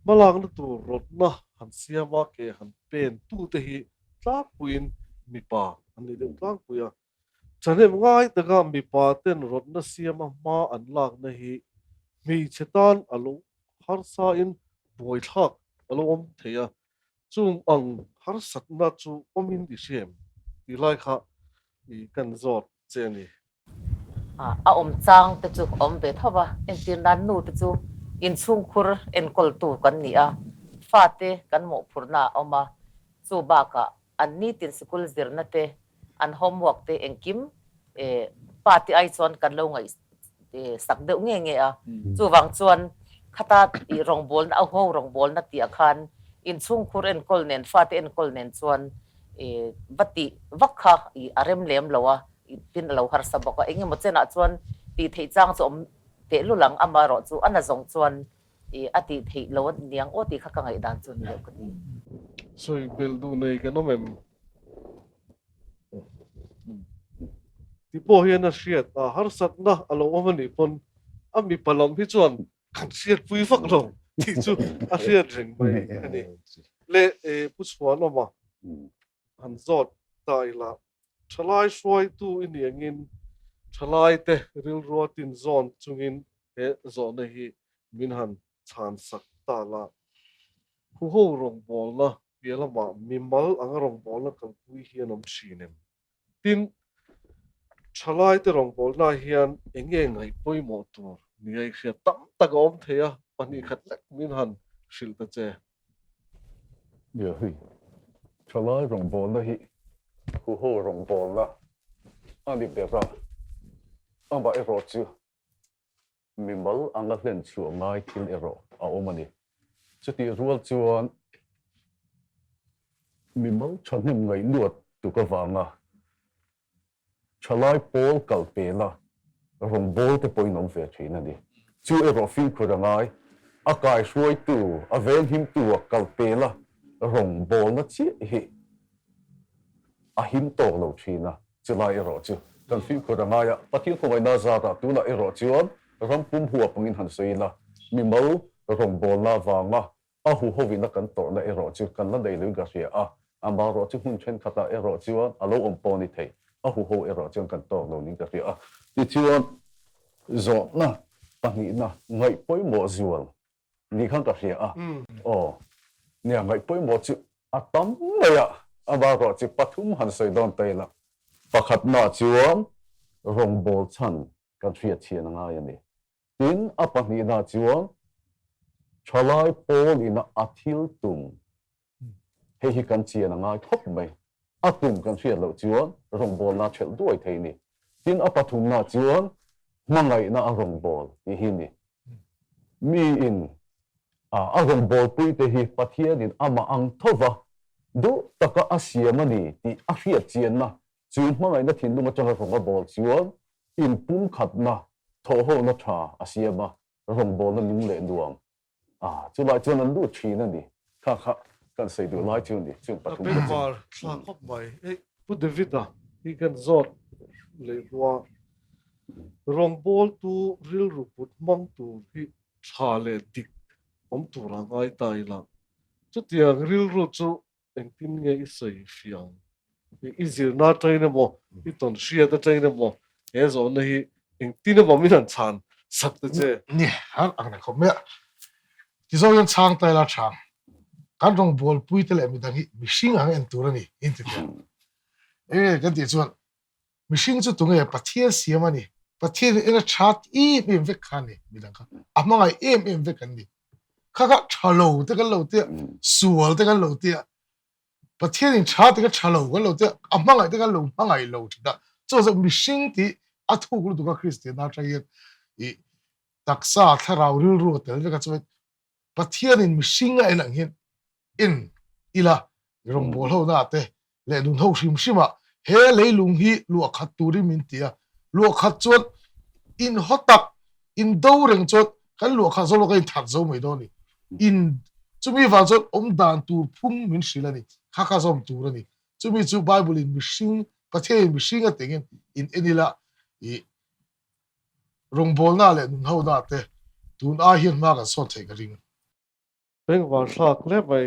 hmalakna tur rawtna han siam a ke han pen tute hi tlangpuiin mipa an ni deuh tlangpui a. Thahnem ngai taka mipa ten rawtna siama hma an lakna hi hmeichhe tan a lo harsa in buaithlak a lo awm thei a. Chung ang harsatna chu awmin i hria em? Tih lai kha i kan zawt che a ni. A awm chang te chu awm ve tho va, entir nan nu te chu inchhungkhur enkawltu kan ni a, fate kan mawhphurhna a awm a, chu bakah an nitin sikul zirna te, an homework te engkim pa te ai chuan kan lo ngaih sak deuh nge nge a, chuvang chuan khata i rawngbawlna a ho rawngbawlna tih ah khan inchhungkhur enkawl nen fate enkawl nen chuan va tih vak kha a rem lem lo a, tin a lo harsa bawk a, engemaw chenah chuan tih theih chang chu awm tehlul ang, amaherawh chu a na zawng chuan a tih theih lo a niang aw tih kha ka ngaihdan chu ni deuh ka ti. Sawi belh duh nei kan awm em? Ti pawh hian a hriat a, harsatna a lo awm a nih pawn a mipa lam hi chuan kan hriatpui vak lo tih chu a hriat reng mai a ni. Le Pu Chhuanawma han zawt ta ila, thalai hruaitu i nih angin thalaite rilrua tinzawn chungin he zawhna hi min han chhan sak ta la. Huho rawngbawlna piah lamah mimal anga rawngbawlna kalpui hi an awm thin em? Tin, thalaite rawngbawlna hian eng nge ngaih pawimawh tur nia i hriat tam tak a awm thei a, pahnih khat lek min han hrilh ta che. Nia hei, thalai rawngbawlna hi huho rawngbawlna a ni ber a, amaherawh chu Mimal anga hlen chhuah ngai thil erawh a awm a ni. Chutih rual chuan Mimal thahnem ngaihluat tuk avanga thalai pawl kal pela rawngbâwl te pawhin awm ve thin a ni. Chu erawh fimkhur a ngai, a kaihruaitu, a venghimtu a kal pela rawngbâwlna chiah hi a him tawk lo thin a, chulai erawh chu kan fimkhur a ngai a, Pathian khawngaihna zarah tunah erawh chuan ram pum huap angin han sawi ila, mimal rawngbâwlna avanga A huhovina kan tawrhna erawh chu kan la nei loin ka hria a, amaherawh chu hmun thenkhatah erawh chuan a lo awm pawh a ni thei, a huho erawh chuan kan tawk lo niin ka hria a. Tichuan, zawhna pahnihna ngaih pawimawh zual ni khan ka hria a, aw, nia ngaih pawimawh chu a tam mai a, amaherawh chu pathum han sawi dawn ta ila, pakhatna chuan rawngbâwl chhan kan hriatchhian a ngai a ni. Tin, a pahnihna chuan thalai pawl ina a thil tum, hei hi kan chian a ngai khawp mai, a tum kan hriat loh chuan rawngbawlna thelh duai thei ni. Tin, a pathumna chuan hmangaihna a rawngbâwl tih hi ni. Miin a rawngbâwlpuite hi Pathianin amah ang thova duh taka a siam a ni tih a hriat chianna chu hmangaihna thinlung atanga rawng a bâwl chuan inpumkhatna thawhhawhna tha a siam a, rawngbawlna lung leh nuam a, chulai chuan an lut thin a ni. Kha kha kan sawi duh lai chu a ni, chung pathum te chu. A bengvar thla khawp mai. Hei Pu David-a hi kan zawt leh hlua rawngbawltu rilru put hmang tur hi tha leh dik awm tura ngai ta ila, chutiang rilru chu Engtin nge i sawi fiang? I zirna atangin emaw, i tawn hriat atangin emaw he zawhna hi engtin emaw min han chhan sak ta che? Ni, har ang reng khawp mai a. Tizo hian chhang ta ila tha. Kan rawngbawlpui te leh midang hi mihring ang en tur a ni, in ti thei. Enge kan tih chuan mihring chu tunge Pathian siam a ni. Pathian in en a that em em vek kha a ni, midang kha. A hmangaih em em vek an ni. Kha kha tha lo te kan lo tia, sual te kan lo tia, Pathian in tha te kha tha lo kan lo tia, a hmangaih te kan lo hmangaih lo thin a. Chu chu mihring tih a thuk lutuk a Kristian atang hian i taksa thlarau rilru a tel vek a chuan Pathian in mihring a en ang hian en ila rawngbâwl ho na te leh nun ho hrim hrim ah he leilung hi luah khat turin min ti a, luah khat chuan in haw tak, in do reng chuan kan luah khat zo lo kan inthat zo mai dawn a ni. In chumi vang chuan awm dan tur phung min hrilh a ni, kha kha zawm tur a ni. Chumi chu Bible in mihring, Pathian in mihring a tengin in en ila i rawngbawlna leh nun ho na te tun ai hian hma kan sawn theih ka ring. Bengvar thlak hle mai.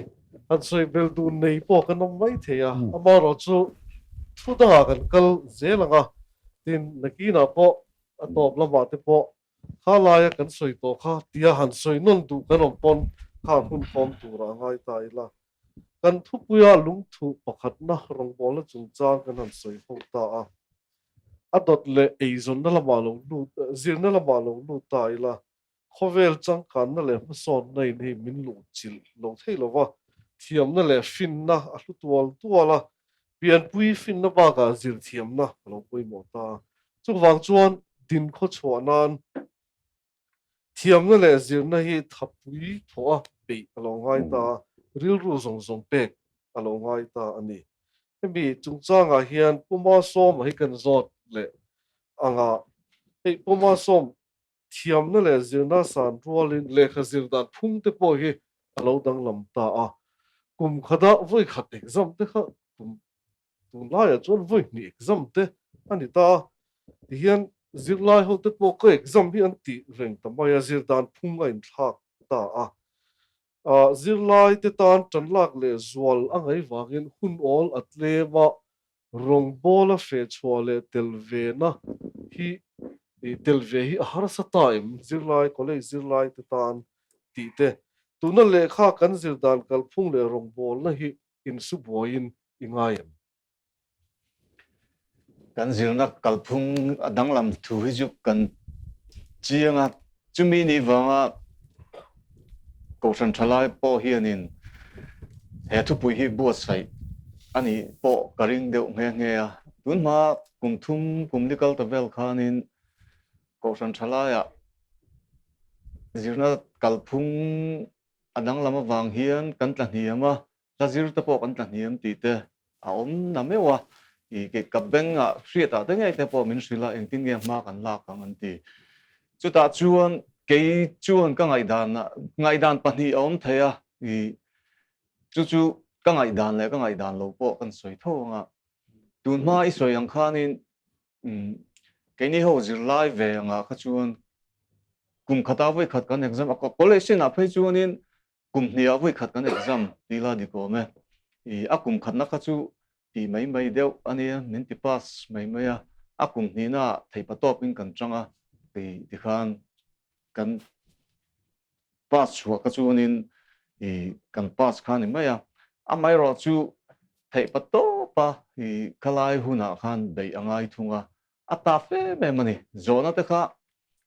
Han sawi bel dun nei pawh kan awm mai thei a, amaherawhchu thu dangah kan kal zel ang a, tin nakinah pawh a tawp lamah te pawh kha laia kan sawi tawh kha tia han sawi nawn duh kan awm pawn kha hun khawm turah a ngai ta ila. Kan thupuia lungthu pakhatna rawngbawlna chungchang kan han sawi ho ta a, a dawt leh eizawnna lamah lo lut, zirna lamah lo lut ta ila, Khawvel changkanna leh hmasawnna in hei min luhchilh lo thei lo va, thiamna leh finna a hlu tual tual a, pianpui finna bakah zirthiamna a lo pawimawh ta. Chuvang chuan dinkhaw chhuah nan thiamna leh zirna hi thapui thawh a peih a lo ngai ta a, rilru zawng zawng pek a lo ngai ta a ni. Hemi chungchangah hian Pu Masawma hi kan zawt leh anga hei Pu Masawm Thiamna leh zirna san rualin lehkha zir dan phung te pawh hi a lo danglam ta a. Kum khata vawi khat exam te kha kum tunlaiah chuan vawi hnih exam te a ni ta a. Tihian zirlai ho te pawh ka exam hi an tih reng ta mai a, zir dan phung a inthlak ta a. Zirlai te tan tanlak leh zual a ngaih vangin hun awl a tlem a, Rawngbawla feh chhuah leh tel ve na hi tel ve hi a harsa ta em? Zirlai, college zirlai te tan tih te. Tuna lehkha kan zir dan kalphung leh rawngbawlna hi insu buaiin i ngai em? Kan zirna kalphung a danglam thu hi chu kan chiang a, chumi nih vanga Kohhran thalai pawh hianin he thupui hi buatsaih a nih pawh ka ring deuh nghe nghe a. Tun hma kum thum kum li kal ta vel khanin Kohhran thalaiah zirna kalphung a danglam avang hian kan tla hniam a. Hla zir te pawh kan tla hniam tih te a awm na meuh a, i kei ka beng ah hriat ah te ngei te pawh min hrilh a, engtin nge hma kan lak ang an ti. Chutah chuan kei chuan ka ngaihdan ah ngaihdan pahnih a awm thei a, i chu chu ka ngaihdan leh ka ngaihdan lo pawh kan sawi tho ang a. Tun hma i sawi ang khanin keini ho zirlai ve angah kha chuan kum khatah vawi khat kan exam a, college inah phei chuanin Kum hniah vawi khat kan exam tih la dik awm e. I a kum khatna kha chu ti mai mai deuh a nia, min ti pass mai mai a. A kum hnihna ah theihpa tawpin kan chang a, ti tikhan kan pass chhuah kha chuanin i kan pass kha a ni mai a. Amaherawh chu theihpa tawpa i khalai hunah khan beih a ngai thung a, a taf em em a ni. Zawhna te kha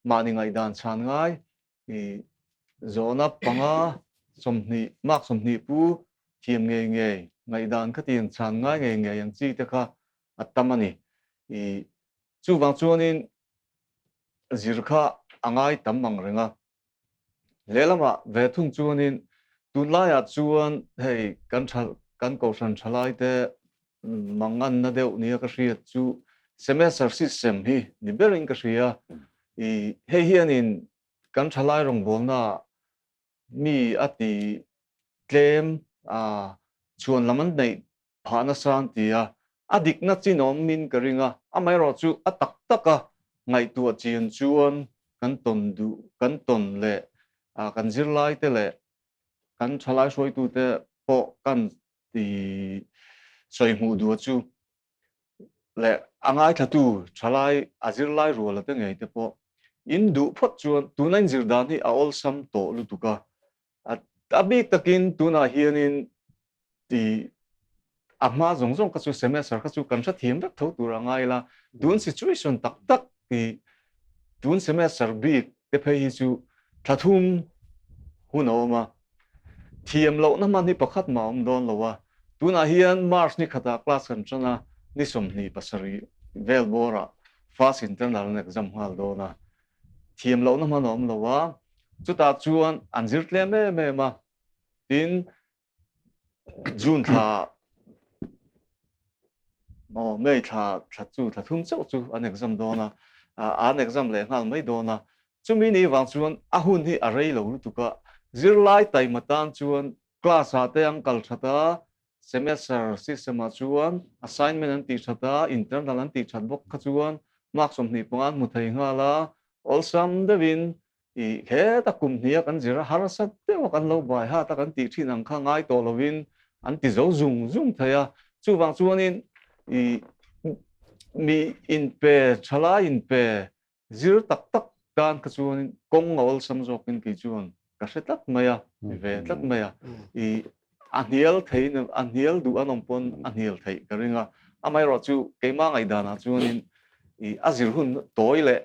mahni ngaihdan chhan ngai I zawhna panga 20 mark 20 pu thiam ngei ngei ngaihdan khatiang chhan ngai ngei ngei ang chi te kha a tam a ni. I chuvang chuanin zir kha a ngai tam ang reng a. Lehlamah ve thung chuanin tunlaiah chuan hei kan tha kan kohhran thalai te manganna deuh nia ka hriat chu semester system hi ni berin ka hria. I hei hianin kan thalai rawngbawlnaah mi a ti tlem a, chhuan lam an neih phah nasa an ti a, a dikna chin awmin ka ring a, amaherawh chu a tak taka ngaihtuah chian chuan kan tawn duh, kan tawn leh kan zirlaite leh kan thalai hruaitute pawh kan ti sawi hmuh duh chu leh a ngaithlatu thalai a zirlai ruala te ngei te pawh in duh phawt chuan tuna in zir dan hi a awlsam tawh lutuk a, a bik takin tunah hianin ti a hma zawng zawng kha chu semester kha chu kan hrethiam vek tho tur a ngai la, tun situation tak tak ti tun semester bik te phei hi chu thla thum hun a awm a, thiam lohna hman hi pakhat mah a awm dawn lo a, tunah hian March ni khatah class kan tan a, ni 27 vel bawrah first internal an exam nghal dawn a, thiam lohna hman a awm lo a, chutah chuan an zir tlem em em a, tin June thla aw May thla thla chu thla thum chauh chu an exam dawn a, an exam leh nghal mai dawn a, chumi ni vang chuan a hun hi a rei lo lutuk a, zirlai taima tan chuan class ah te an kal that a, semester system ah chuan assignment an tih that a, internal an tih that bawk kha chuan mark 25 an hmu thei nghal a, awlsam deuhin I heta kum hnia kan zir a, harsa deuh a kan lo bai hat a kan tih thin ang kha ngai tawh lovin an ti zo zung zung thei a. Chuvang chuanin i mi inpe, thalai inpe zir tak tak tan kha chuanin kawng a awlsam zawkin kei chuan ka hre tlat mai a, mi ve tlat mai a. I a hnial thei a hnial duh an awm pawn a hnial theih ka ring a. Amaherawhchu keimah ngaihdanah chuanin i a zir hun tawi leh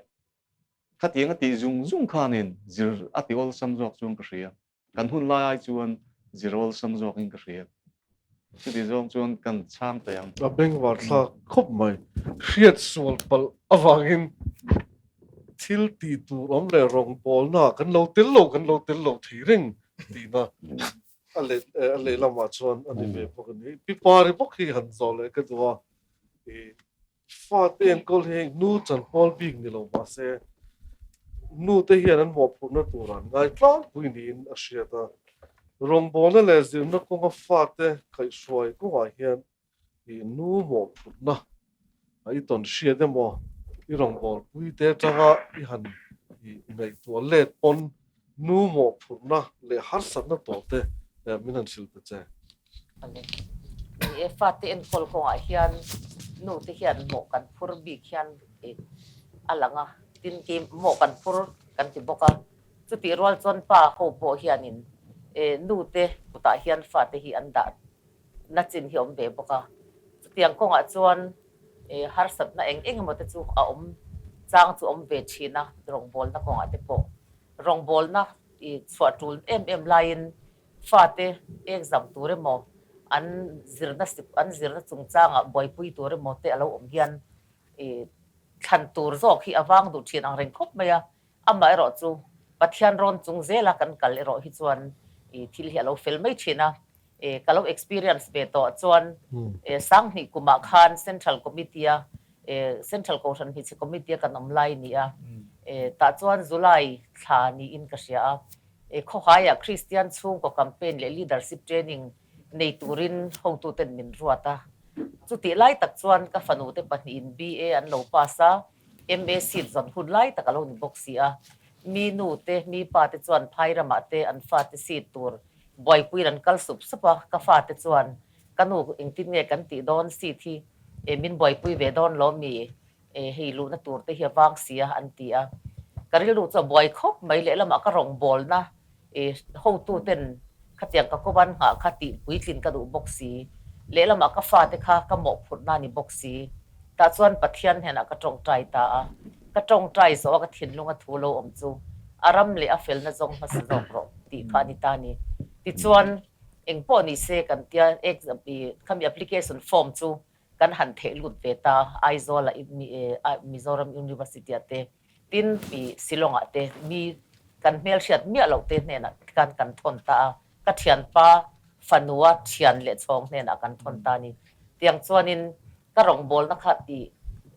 Khatiang a tih zung zung khanin zir a ti awlsam zawk chuan ka hria. Kan hun lai ai chuan zir awlsam zawkin ka hria. Chuti zawng chuan kan chhang teh ang. A bengvar thlak khawp mai. Hriat sual palh avangin thil tih tur awm leh rawngbawlna kan lo tel lo, kan lo tel lo thei reng tihna a leh a lehlamah chuan a ni ve bawk a ni. Pi Pari bawk hi han zawh leh ka duh a, i Fate enkawl hi nu chanpawl bik ni lo mahse nute hian an mawhphurhna tur an ngai tlangpui niin a hriat a. Rawngbawlna leh zirna kawnga fate kaihhruai kawngah hian i nu mawhphurhna a i tawn hriat emaw i rawngbawlpuite atanga i han i ngaihtuah let pawn Nu mawhphurhna leh harsatna tawhte min han hrilh ta che. Ani. Ni e, fate enkawl kawngah hian nute hian mawh kan phur bik hian a lang a, tin ki mawh kan phur kan ti bawk a. Chutih rual chuan pa ho pawh hianin nute kutah hian fate hi an dah na chin hi a awm ve bawk a. Chutiang kawngah chuan harsatna eng eng emaw te chu a awm chang chu awm ve thin a, rawngbawlna kawngah te pawh. Rawngbawlna i chhuah tul em em laiin fate exam tur emaw, an zirna an zirna chungchangah buaipui tur emaw te a lo awm hian i thlan tur zawk hi a vang duh thin ang reng khawp mai a. Amaherawh chu Pathian rawn chung zela kan kal erawh hi chuan i thil hi a lo fel mai thin a. Ka lo experience ve tawh chuan Sanghnih kumah khan Central Committee a Central Kohhran Hmeichhe Committee a kan awm lai ni a, tah chuan July thla niin ka hria a, khawhaiah Kristian chhungkaw campaign leh leadership training nei turin hotuten min ruat a. Chutih lai tak chuan ka fanute pahnihin BA an lo pass a, MA seat zawn hun lai tak a lo ni bawk si a. Mi nu te, mi pa te chuan phai ramah te an fate seat tur buaipuiin an kal sup sup a, ka fate chuan ka nu engtin nge kan tih dawn seat hi min buaipui ve dawn lo mi hei luhna tur te hi a vang si a an ti a. Ka rilru chu a buai khawp mai lehlamah ka rawngbawlna hotu ten khatiang ka kawban nghah kha tih puitlin ka duh bawk si, lehlamah ka fate kha ka mawhphurhna ni bawk si. Tah chuan Pathian hnenah ka tawngtai ta a, ka tawngtai zawh a ka thinlunga thu lo awm chu a ram leh a felna zawng hmasa zawk rawh tih kha a ni ta a ni. Tichuan, engpawh ni se kan tia khami application form chu kan han theh lut ve ta, Aizawl ah Mizoram University ah te, Tin, i Shillong-ah te mi kan hmelhriat miah loh te hnenah khan kan thawn ta a, ka thianpa fanua thian leh chhawng hnenah kan thawn ta a ni. Tiang chuanin ka rawngbawlna kha i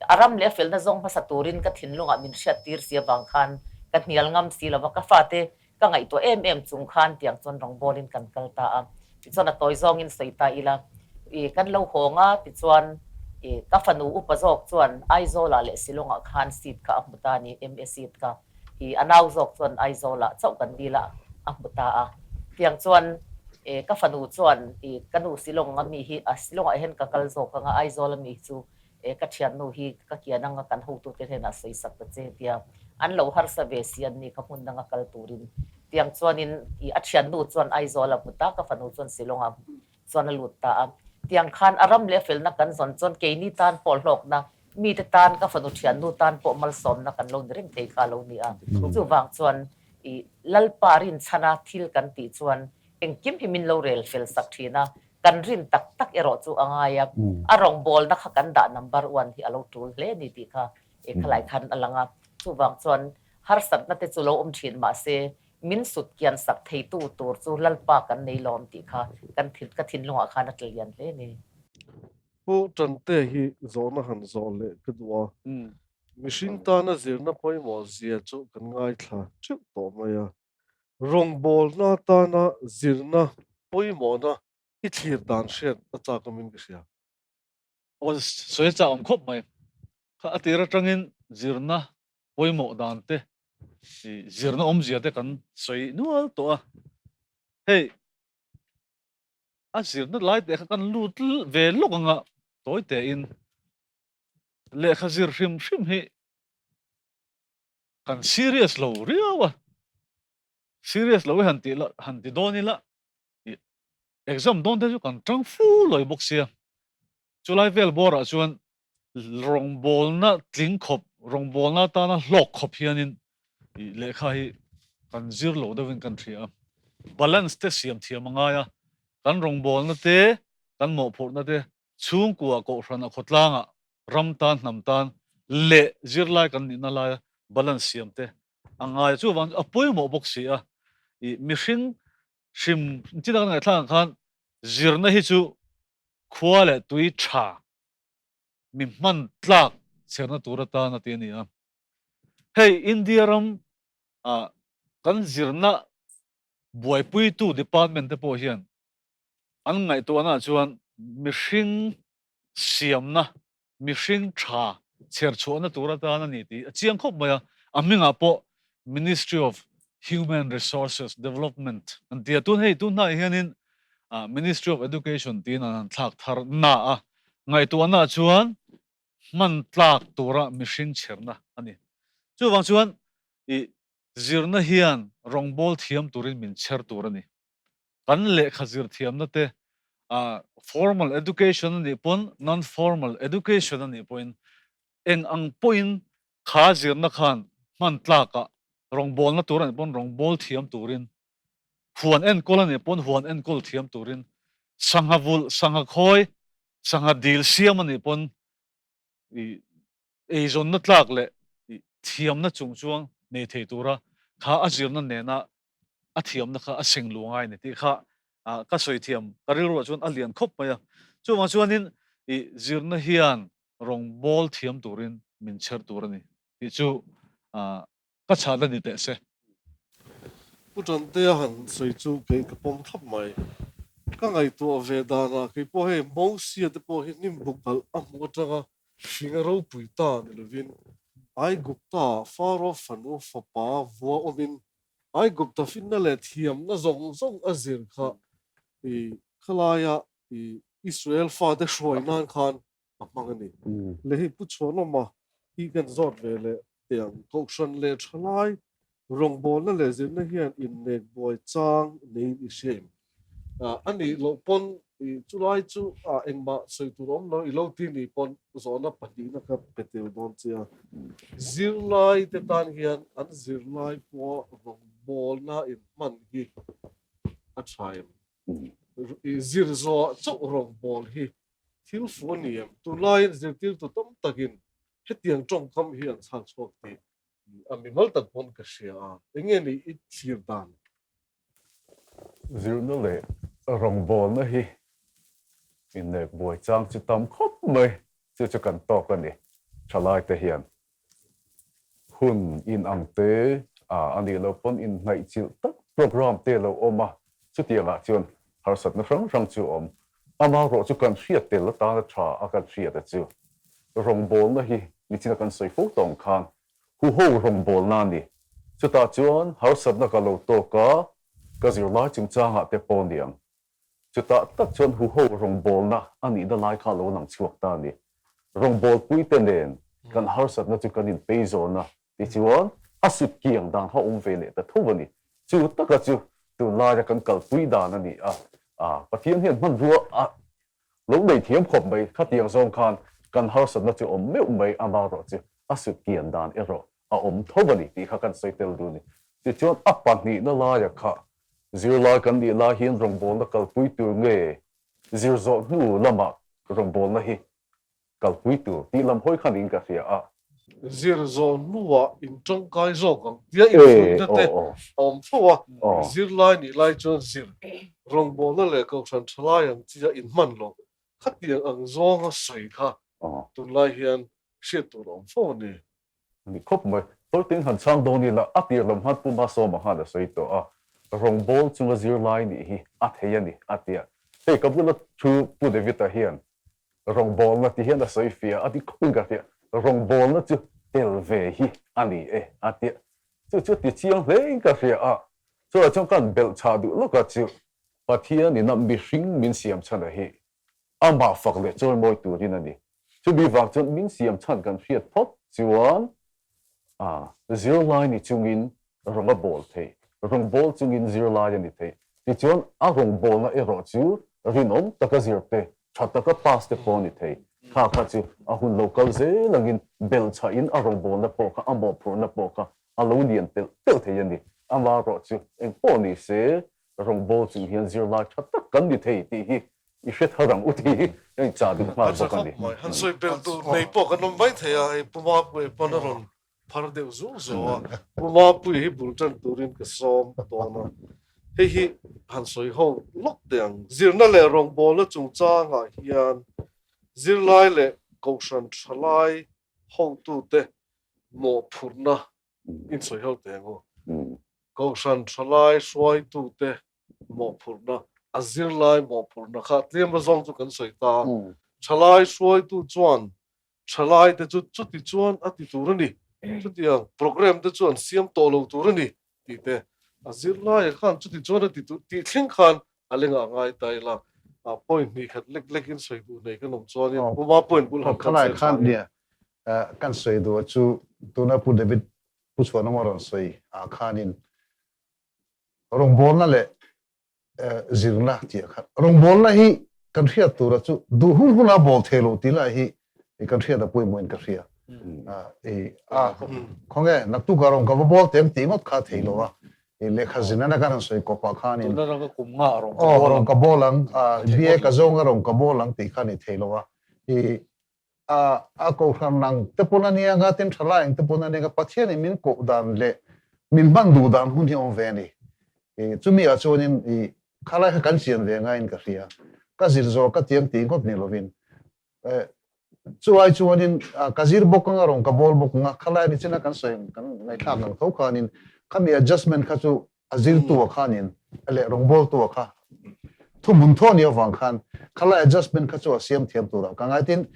a ram leh a felna zawng hmasa turin ka thinlungah min hriattir si avang khan ka hnial ngam si lo va, ka fate Ka ngaihtuah em em chung khan tiang chuan rawngbawlin kan kal ta a, tichuan a tawi zawngin sawi ta ila, i kan lo hawng a, tichuan i ka fanu upa zawk chuan Aizawlah leh Shillongah khan seat kha a hmu ta a ni, MA seat kha, i a nau zawk chuan Aizawlah chauh kan dil a, a hmu ta a. Tiang chuan i ka fanu chuan i ka nu Shillong a mi hi a Shillongah hian ka kal zawk ang a, Aizawl a mi hi chu E ka thiannu hi ka kian anga kan hotute hnenah sawi sak ta che tia an lo harsa ve si an ni ka hmun danga kal turin tiang chuanin i a thiannu chuan Aizawl a hmu ta ka fanu chuan Shillong ah chuan a lut ta a tiang khan a ram leh a felna kan zawn chuan keini tan pawh hlawkna mite tan ka fanu thiannu tan pawh malsawmna kan lo ni reng thei kha a lo ni a chuvang chuan i Lalpa rinchhana thil kan tih chuan engkim hi min lo rel fel sak thin a Kan rin tak tak erawh chu a ngai a, a rawngbawlna kha kan dah number one hi a lo tul hle ni tih kha e khalai khan a lang a. Chuvang chuan harsatna te chu lo awm thin mah se min sut kian sak theitu tur chu Lalpa kan nei lawm tih kha kan ka thinlungah khan a tla lian hle ni. Pu Tante hi zawhna han zawh leh ka duh a, mihring tana zirna pawimawh zia chu kan ngaithla teuh tawh mai a, Rawngbawlna atana zirna pawimawhna i thlir dan hriat a chak awmin ka hria. Aw sawi a chak awm khawp mai. Kha a tir atangin zirna pawimawh dan te, zirna awmzia te kan sawi nual tawh a. Hei a zirna lai te kha kan lut ve lawk anga tawi tein lehkha zir hrim hrim hi Kan serious lo riau a, serious lo hi han tih la han ti dawn ila ih exam dawn te chu kan tang fu lawi bawk sia, chulai vel bawrah chuan rawngbawlna tling khawp rawngbawlna atana hlawk khawp hianin ih lehkha hi kan zir lo deuhin kan hria a, balance te siam thiam a ngai a, kan rawngbawlna te kan mawhphurhna te chhungkua kohhran a khawtlangah ram tan hnam tan leh zirlai kan nihna laia balance siam te a ngai a, chuvang chu a pawimawh bawk si a, ih mihring hrim chi tak ngaihthlak ang khan zirna hi chu khua leh tui tha mi hman tlak chherna tur atan a ti a ni a, hei India ram ah kan zirna buaipuitu department te pawh hian an ngaihtuahna ah chuan mihring siamna mihring tha chher chhuahna tur atan a ni tih a chiang khawp mai a, a hmingah pawh Ministry of Human Resources Development an ti a, tun hei tun hnaiah hianin Ministry of Education tiin an han thlak thar na a, ngaihtuahna chuan hman tlak tura mihring chherna a ni. Chuvang chuan ih zirna hian rawngbâwl thiam turin min chher tur a ni. Kan lehkha zir thiamna te, formal education a nih pawn, non-formal education a nih pawhin eng ang pawhin kha zirna khan hman tlakah rawngbawlna tur a nih pawn rawngbâwl thiam turin, huan enkawl a nih pawn huan enkawl thiam turin, sangha vulh, sangha khawi, sangha dil siam a nih pawn ih eizawnna tlak leh thiamna chung chuang nei thei tura kha a zirna nena a thiamna kha a seng lu ngai a ni tih kha Ka sawi thiam ka rilruah chuan a lian khawp mai a. Chuvang chuanin i zirna hian rawngbâwl thiam turin min chher tur a ni tih chu ka chhan a ni teh se. Pu Tantea han sawi chu kei ka pawm thlap mai. Ka ngaihtuah ve danah kei pawh hei Mosia te pawh hi hnim buk kalh a hmuh atanga hring a ropui ta ni lovin Aigupta Faro fanu fapa vua awmin Aigupta finna leh thiamna zawng zawng a zir kha i khalaia i Israel fate hruai nan khan a hmang a ni. Le hei Pu Chhuanawma hi kan zawt ve leh teh ang. Kohhran leh thalai rawngbawlna leh zirna hian innek buai chang neiin i hria em? A nih loh pawn i chulai chu engmah sawi tur awm lo i lo ti nih pawn zawhna pahnihna kha pe tel dawn che a. Zirlai te tan hian an zirlai pawha rawngbawlna inhman hi a tha em? I zir zawh chauh rawngbâwl hi thil fu a ni em? Tunlaiin zirtirtu tam takin hetiang tawngkam hi an chhak chhuak tih a mimal tak pawn ka hria a, eng nge ni i thlir dan? Zirna leh rawngbâwlna hi innek buai chang chu tam khawp mai, chu chu kan tawk a ni. Thalaite hian hun in ang te a nih loh pawn inhnaihchilh tak program te lo awm a, chutiangah chuan harsatna hrang hrang chu a awm. Amaherawh chu kan hriat tel atana tha a kan hriat a chu rawngbawlna hi nichina kan sawi fo tawng khan huho rawngbawlna a ni. Chutah chuan harsatna ka lo tawk a, ka zirlai chungchangah te pawh niang. Chutah tak chuan huho rawngbawlna a nihna lai kha a lo lang chhuak ta a ni. Rawngbawlpuite nen kan harsatna chu kan inpei zawn a, tichuan a sut kiang dan kha a awm ve leh ta tho a ni. Chu taka chu tunlaia kan kalpui dan a ni a, Pathian hian hmanrua a lo nei thiam khawp mai. Khatiang zawng khan kan harsatna chu awm meuh mai, amaherawh chu a sut kian dan erawh a awm tho a ni tih kha kan sawi tel dun a ni. Tichuan a pahnihna laia kha Zirlai kan nih lai hian rawngbawlna kalpui tur nge zir zawh hnu lamah rawngbawlna hi kalpui tur tih lam hawi khan in ka hria a. Zir zawh hnuah in tangkai zawk ang tia infuihna te a awm fo a, zirlai nih lai chuan zir rawngbawlna leh kohhran thalai ang chia inhman lo khatiang ang zawnga sawi kha tunlai hian hriat tur a awm fo a ni. A ni khawp mai. Tawltin han chhang dawn ila, a tir lam khan Pu Masawma khan a sawi tawh a, rawngbâwl chunga zirlai nih hi a thei a ni, a ti a. Hei ka bula thu Pu David-a hian rawngbâwlna ti hian a sawi fiah a, a ti khawpin ka hria, rawngbâwlna chu tel ve hi a ni e, a ti a. Chu chu ti chiang hlein ka hria a, chutah chuan ka han belh chhah duh lawk a chu, Pathianin a mihring min siam chhan a hi Amah fak leh chawimawi turin a ni. Chumi vang chuan min siam chhan kan hriat phawt chuan zirlai ni chungin rawng a bawl thei, rawng bawl chungin zirlai a ni thei. Tichuan a rawng bawlna erawh chu rinawm taka zir te, tha taka pass te pawh a ni thei. Kha kha chu a hun lo kal zel angin belchhahin a rawng bawlna pawh kha, a mawhphurhna pawh kha a lo lian telh telh thei a ni. Amaherawh chu engpawh ni se Rawngbâwl chung hian zirlai ṭha tak kan ni thei tih hi i hre thar ang u tih hi ka inchah duh nghal bawk a ni. Han sawi belh tur nei pawh kan awm mai thei a, hei Pu Mapuia pawn a rawn phar deuh zuau zuau a, Pu Mapuia hi bul ṭan turin ka sawm dawn a, hei hi han sawi ho lawk teh ang. Zirna leh rawngbâwlna chungchangah hian zirlai leh kohhran ṭhalai hotute mawhphurhna insawi ho teh ang u. Kohhran thalai hruaitute mawhphurhna, a zirlai mawhphurhna kha tlem azawng chu kan sawi ta. Thalai hruaitu chuan thalaite chu chuti chuan a ti tur a ni, chutiang programme te chu an siam tawh lo tur a ni tih te, a zirlaia khan chuti chuan a ti tur tih thleng khan a lengah ngai ta ila. Point hnih khat lek lekin sawi duh nei kan awm chuanin Puma point bul han khan sel tha nia. Kan sawi duh chu tuna Pu David Pu Chhuanawma rawn sawi ah khanin rawngbawlna leh zirna tih ah khan rawngbawlna hi kan hriat tura chu duh hun huna bawl thei lo tih lai hi kan hriat a pawimawhin ka hria. A khawnge naktuk ah rawn ka va bawl teh ang tih ngawt kha a thei lo a, lehkha zinana kan han sawi kawp ah khanin aw rawn ka bawl ang, BA ka zawng a rawn ka bawl ang tih kha a ni thei lo a, A a kohhran ang te pawn a nia nga, tin thalai ang te pawn a nia nga, Pathianin min koh dan leh min hman duh dan hun hi a awm ve a ni. I chumi ah chuanin i. Khalai kha kan chian ve ngaiin ka hria. Ka zir zawh ka tiang tih ngawt ni lovin Chulai chuanin ka zir bawk anga rawn ka bawl bawk anga khalai ni china kan sawi kan ngaihthlak ang tho khanin khami adjustment kha chu a zirtu ah khanin leh rawngbawltu ah kha thuhmun tho anih avang khan khalai adjustment kha chu a siam thiam turah ka ngai. Tin,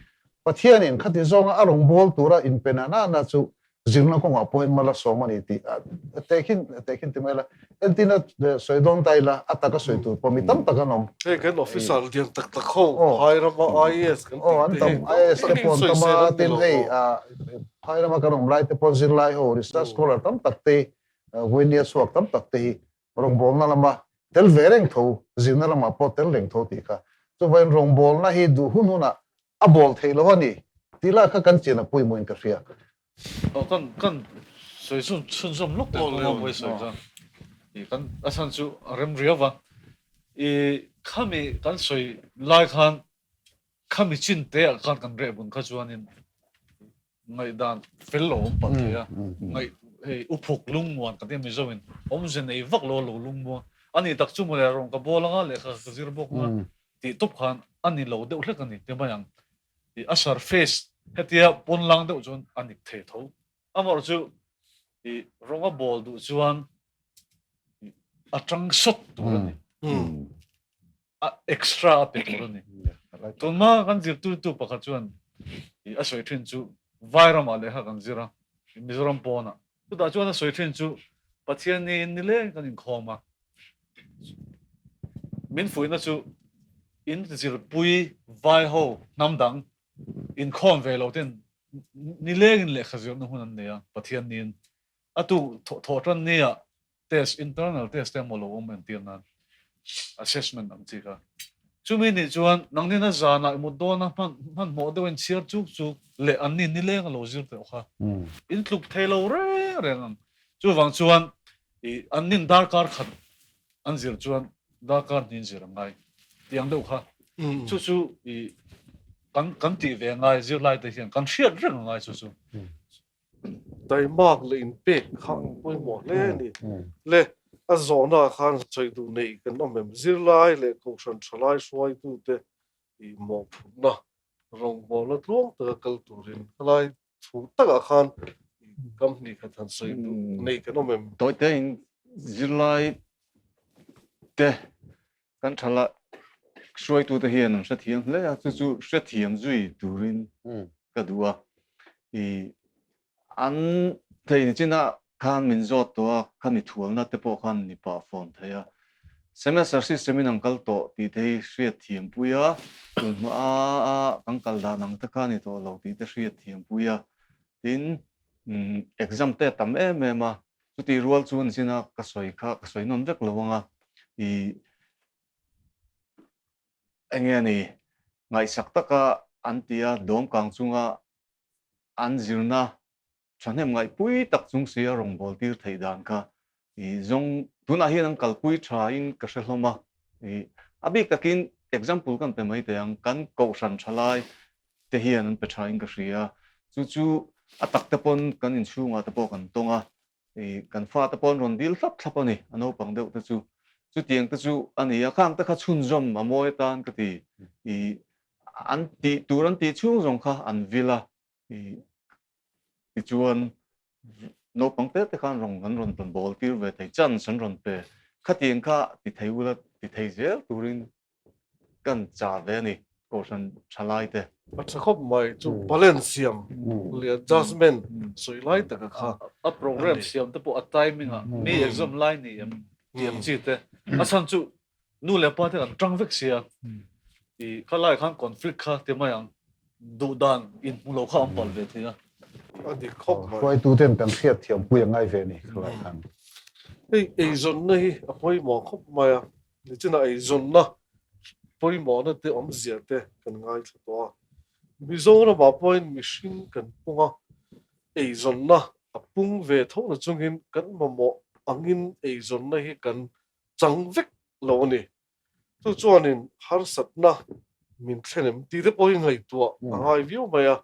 Pathianin khati zawnga a rawngbâwl tura inpe na na na chu zirna kawngah pawhin mal a sawm a ni tih tehkhin tehkhin ti mai la, entina sawi dawn ta ila a taka sawi tur pawh mi tam tak an awm. Hei kan officer lian tak tak ho phai rama IAS kan tih te hei IAS te pawh an tam a, tin hei phai rama kan awm lai te pawh zirlai ho research scholar tam tak te vawinia chhuak tam tak te hi rawngbawlna lama tel ve reng tho, zirna lamah pawh tel reng tho tih kha. Chuvangin rawngbawlna hi duh hun hunah a bawl theih lo a ni tih lai kha kan chian a pawimawhin ka hria. Aw kan kan sawi chhun chhunzawm lawk teh kawng a mawi sawi kha i kan a chhan chu a rem riau va i khami kan sawi lai khan khami chin te ah khan kan reh bun kha chuanin Ngaihdan fel lo awm palh thei a, ngaih hei uphuk lungmuan ka ti a Mizoin awmze nei vak lo a lo lungmuang a nih tak chu mawle rawn ka bawl anga lehkha ka zir bawk anga tih tawp khan a ni lo deuh hlek a ni ti mai ang. Ih a surface hetia pawn lang deuh chuan a nik thei tho. Amaherawhchu chu ih rawnga bawl duh chuan ih a tang sawt tur a ni. A extra a pe tur a ni. Tunhma kan zirtirtu pakhat chuan ih a sawi thin chu Vairamah lehkha kan zir a, Mizoram pawnah. Chutah chuan a sawi thin chu Pathian niin nileng kan inkhawm a, min fuihna chu in zirpui vai ho hnam dang inkhawm ve lo ten nilengin lehkha zirna hun an nei a, Pathian niin a tu thawh tan nia Test, internal test te emaw lo awm entir nan assessment ang chi kha. Chumi nih chuan nangnin a zanah i mut dawn a hman hmanhmawh deuh a inchhiar chuk chuk leh anni nileng a lo zir tawh kha in tluk thei lo reng reng ang. Chuvang chuan i annin darkar khat an zir chuan darkar hnih zir a ngai tih ang deuh kha. Chu chu i kan kan tih ve a ngai zirlai te hian kan hriat reng a ngai chu chu. Taimak leh inpek kha an pawimawh hle a ni. Le a zawhna ah khan sawi duh neih kan awm em? Zirlai leh kohhran thalai hruaitute ih mawhphurhna rawngbawlna tluang taka kal turin helai thu takah khan company khat han sawi duh neih kan awm em? Tawite in zirlai te kan thala hruaitute hian an hrethiam hle a, chu chu hrethiam zui turin ka duh a. I an thei ni chinah khan min zawt tawh a, khami thualna te pawh khan ni pah fawn thei a. Semester system in an kal tawh tih te hi hriatthiam pui a, tun hma a kan kal dan ang te kha a ni tawh lo tih te hriatthiam pui a. Tin, exam te a tam em em a, Chutih rual chu nichin a ka sawi kha ka sawi nawn vek lo anga i enge ni ngaihsak taka an ti a dawmkang chunga an zirna thahnem ngaihpui tak chung si a rawngbâwl tir theih dan kha i zawng tunah hian an kalpui tha in ka hre hlawm a i a bik takin example kan pe mai teh ang kan kohhran thalai te hian an pe tha in ka hria. Chu chu a tak te pawn kan inchhungah te pawh kan tawng a, ih kan fa te pawn rawn dil thlap thlap a ni, a naupang deuh te chu. Chutiang te chu a ni a, khang te kha chhunzawm a mawi atan ka ti. Ih an tih tur an tih chhung zawng kha an vil a, ih tichuan naupang te te khan rawn an rawn bawl tir ve thei, chance an rawn pe. Khatiang kha ti thei ula ti thei zel turin kan chah ve a ni, Kohhran thalai te. A tha khawp mai, chu balance siam leh adjustment sawi lai taka kha. A program siam te pawh a timing ah mi exam lai ni em tih ang chi te. A chhan chu nu leh pa te an tang vek sia, i khalai khan conflict kha ti mai ang, duh dan inhmu lo kha an palh ve thei a. A dik khawp mai. Hruaitu ten kan hriat thiam pui a ngai ve ni khalai khan. Hei eizawnna hi a pawimawh khawp mai a, Nichina eizawnna pawimawhna te awmzia te kan ngaithla tawh a. Mizoramah pawhin mihring kan pung a, eizawnna a pung ve tho na chungin kan mamawh angin eizawnna hi kan chang vek lo a ni. Chu chuanin harsatna min thlen em tih te pawh hi ngaihtuah a ngai viau mai a.